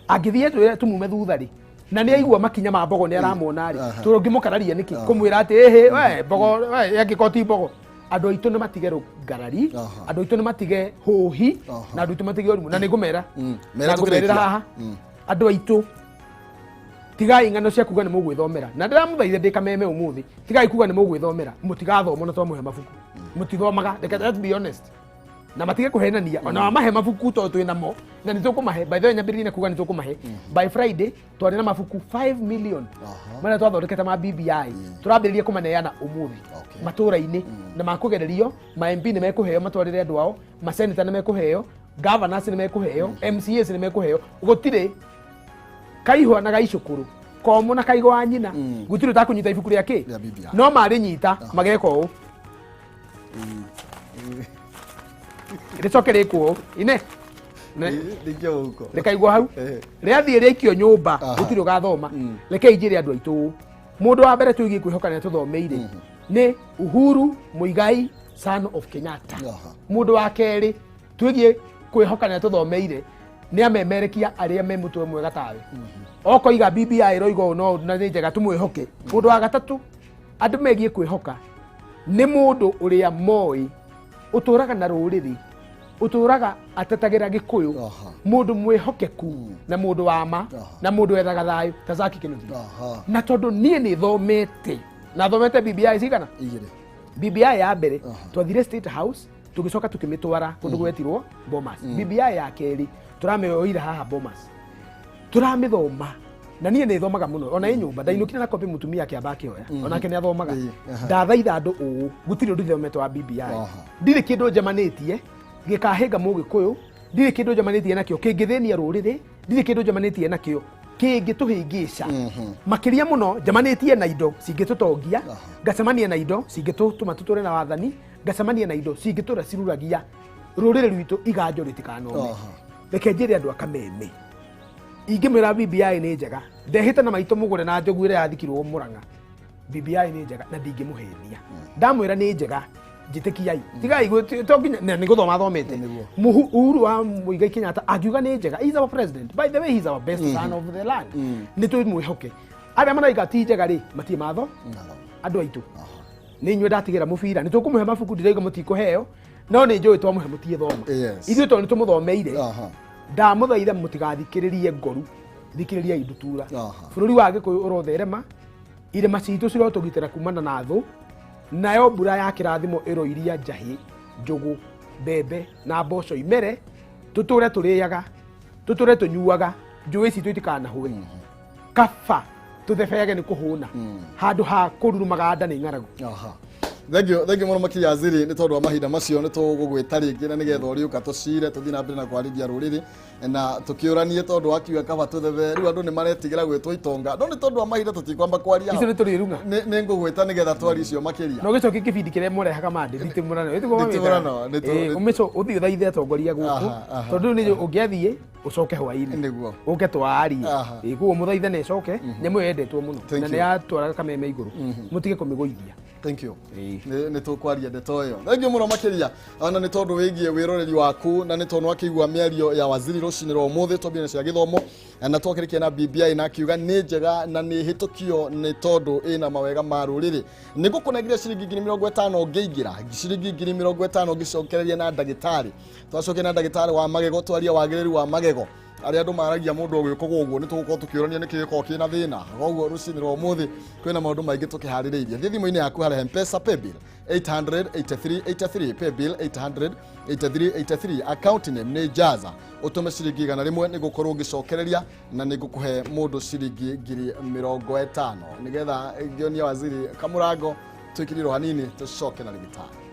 Angĩthiĩ twĩre tumume thutha rĩ na nĩ aigua makinya ma mbogo nĩ aramona rĩ tũngĩmũkararia nĩkĩ kũmwĩra atĩ ĩhĩ we mbogo we angĩkorwo ti mbogo. Andũ aitũ nĩ matige rũngarari, andũ aitũ nĩ matige hũhi, na andũ aitũ matige ũrimũ. Na nĩ ngũmera Mera na ngũmerĩra tũkĩrĩkia. haha, andũ aitũ tigai ng'ano cia kuga nĩ mũgwĩthomera, na ndĩramũthaitha ndĩ kameme ũmũthĩ, tigai kuga nĩ mũgwĩthomera, mũtigathoma na twamũhe mabuku mũtithomaga. Reke let's be honest, na matige kũhenania ona wamahe mabuku tondũ twĩ namo na nĩ tũkũmahe. By the way, nyambĩrĩrie na kuga nĩ tũkũmahe by Friday. Twarĩ na mabuku 5 million marĩa twathondekete ma BBI, tũrambĩrĩria kũmaneana ũmũthĩ matũra-inĩ na makũgererio. Ma MP nĩ mekũheo matwarĩre andũ ao, maseneta nĩ mekũheo, governors nĩ mekũheo, MCAs nĩ mekũheo. Gũtirĩ kaihwa na gaicũkũrũ komũ na kaigo wa nyina, gũtirĩ ũtakũnyita ibuku rĩa kĩ Rĩa BBI. No marĩnyita mageka ũũ rĩcoke rĩkwo ũũ ine Rĩikio mũhuko. Rĩkaigwo hau Eh. rĩathiĩ rĩaikio nyũmba, gũtirĩ ũgathoma. Rekei njĩre andũ aitũ ũũ, mũndũ wa mbere twĩgiĩ kwĩhoka nĩ tũthomeire nĩ Uhuru Muigai, son of Kenyatta. Mũndũ wa kerĩ twĩgiĩ kwĩhoka nĩ tũthomeire nĩ amemerekia arĩa me mũtwe mwega tawe okoiga BBI ĩroiga ũũ no na nĩ njega, tũmwĩhoke. Mũndũ wa gatatũ andũ megiĩ kwĩhoka nĩ mũndũ ũrĩa moĩ ũtũraga na rũrĩrĩ, ũtũraga atetagĩra gĩkũyũ, mũndũ mwĩhokeku na mũndũ wa ma na mũndũ wethaga thayũ ta Zaki Kinuthia. Na tondũ niĩ nĩ thomete na thomete BBI cigana? Igĩrĩ. BBI ya mbere twathire State House, tũgĩcoka tũkĩmĩtwara kũndũ gwetirwo Bomas. BBI ya kerĩ tũramĩoire haha Bomas, tũramĩthoma, na niĩ nĩ thomaga mũno ona ĩ nyũmba ndainũkire na kopi, mũtumia akĩamba akĩoya, onake nĩ athomaga. Ndathaitha andũ ũũ, gũtirĩ ũndũ thomete wa BBI, ndirĩ kĩndũ njemanĩtie gĩkahĩnga mũgĩkũyũ, ndirĩ kĩndũ njemanĩtie nakĩo kĩngĩthĩnia rũrĩrĩ, ndirĩ kĩndũ njemanĩtie nakĩo kĩngĩtũhĩngĩca. Makĩria mũno njemanĩtie na indo cingĩtũtongia, ngacemania na indo cingĩtũtũma tũtũre na wathani, ngacemania na indo cingĩtũra ciruragia rũrĩrĩ rwitũ iganjo rĩtikanome. Reke njĩre andũ akameme, ingĩmwĩra BBI nĩ njega, ndehĩte na maitũ mũgũre na njogu ĩrĩa yathikirwo Mũrang'a. BBI nĩ njega na ndingĩmũhenia, ndamwĩra nĩ njega, njĩtĩkiai, tigai to nginya na nĩ gũthoma thomete. Uhuru wa Muigai Kenyatta angiuga nĩ njega, he is our president, by the way, he is our best son of the land, nĩ twĩmwĩhoke. Arĩa maraiga ti njega rĩ, matirĩ matho. Andũ aitũ, nĩ inyuĩ ndatigĩra mũbira. Nĩ tũkũmũhe mabuku, ndirauga mũtikũheo, no nĩ njũĩ twamũhe mũtiĩthoma. Ithuĩ tondũ nĩ tũmũthomeire, ndamũthaitha mũtigathikĩrĩrie ngoru, thikĩrĩriai ndutura. Bũrũri wa gĩkũyũ ũrotherema, irĩma citũ cirotũgitĩra kumana na thũ, nayo mbura ya kĩrathimo ĩroiria njahĩ, njũgũ, mbembe na mboco imere, tũtũre tũrĩaga, tũtũre tũnyuaga, njũĩ citũ itikanahũe. Kaba tũthebeage nĩ kũhũna handũ ha kũrurumaga nda nĩ ng'aragu. Thank you, thank you mũno makĩria Aziri nĩ tondũ wa mahinda macio. Nĩ tũgũgwĩta rĩngĩ na nĩgetha ũrĩũka tũcire tũthiĩ na mbere na kwarĩria rũrĩrĩ na tũkĩũranie, tondũ wakiuga kaba tũthebe. Rĩu andũ nĩ maretigĩra gwĩtwo itonga, no nĩ tondũ wa mahinda tũtikwamba kwaria. Icio nĩ tũrĩrung'a. Nĩ ngũgwĩta nĩgetha twarie icio makĩria. No gĩcokie kĩbindi kĩrĩa mũrehaga mandĩ nditimũrano. Nditimũrano, ũmĩco ũthiĩ ũthaithe atongoria gũkũ, tondũ rĩu nĩ ũngĩathiĩ ũcoke hwaĩ-inĩ nĩguo ũke twarie. Ĩ, koguo mũthaithe na ĩcoke nyamũ ĩyo yendetwo mũno Thank na you. nĩ yatwaraga kameme igũrũ, mũtige kũmĩgũithia. Thank you. Nĩ tũkwaria ndeto ĩyo. Thank you mũno makĩria ona nĩ tondũ wĩgiĩ wĩroreri waku na nĩ tondũ wakĩigua mĩario ya waziri rũcinĩ rwa ũmũthĩ. Twambie na cia gĩthomo na twakĩrĩkia na BBI, na akiuga nĩ njega na nĩ hĩtũkio nĩ tondũ ĩna mawega ma rũrĩrĩ. Nĩ ngũkũnengera ciringi 50,000 ngĩingĩra, ciringi 50,000 ngĩcokereria na ndagĩtarĩ. Twacokia na ndagĩtarĩ wa magego, twaria wagĩrĩru wa magego arĩa andũ maragia mũndũ ũgĩũka ũguo. Nĩ tũgũkorwo tũkĩũrania nĩkĩ gĩkoragwo kĩna thĩna. Koguo rũcinĩ rwa ũmũthĩ kwĩna maũndũ maingĩ tũkĩharĩrĩirie. Thiĩ thimũ-inĩ yaku harĩa Mpesa paybill 883 83, paybill 883 83, account name nĩ Jaza, ũtũme ciringi 100, nĩ gũkorwo ũgĩcokereria na nĩ ngũkũhe mũndũ ciringi 50,000 nĩgetha ngĩonia waziri kamũrango. Twĩkĩrirwo hanini tũcoke na rĩgĩtarĩ.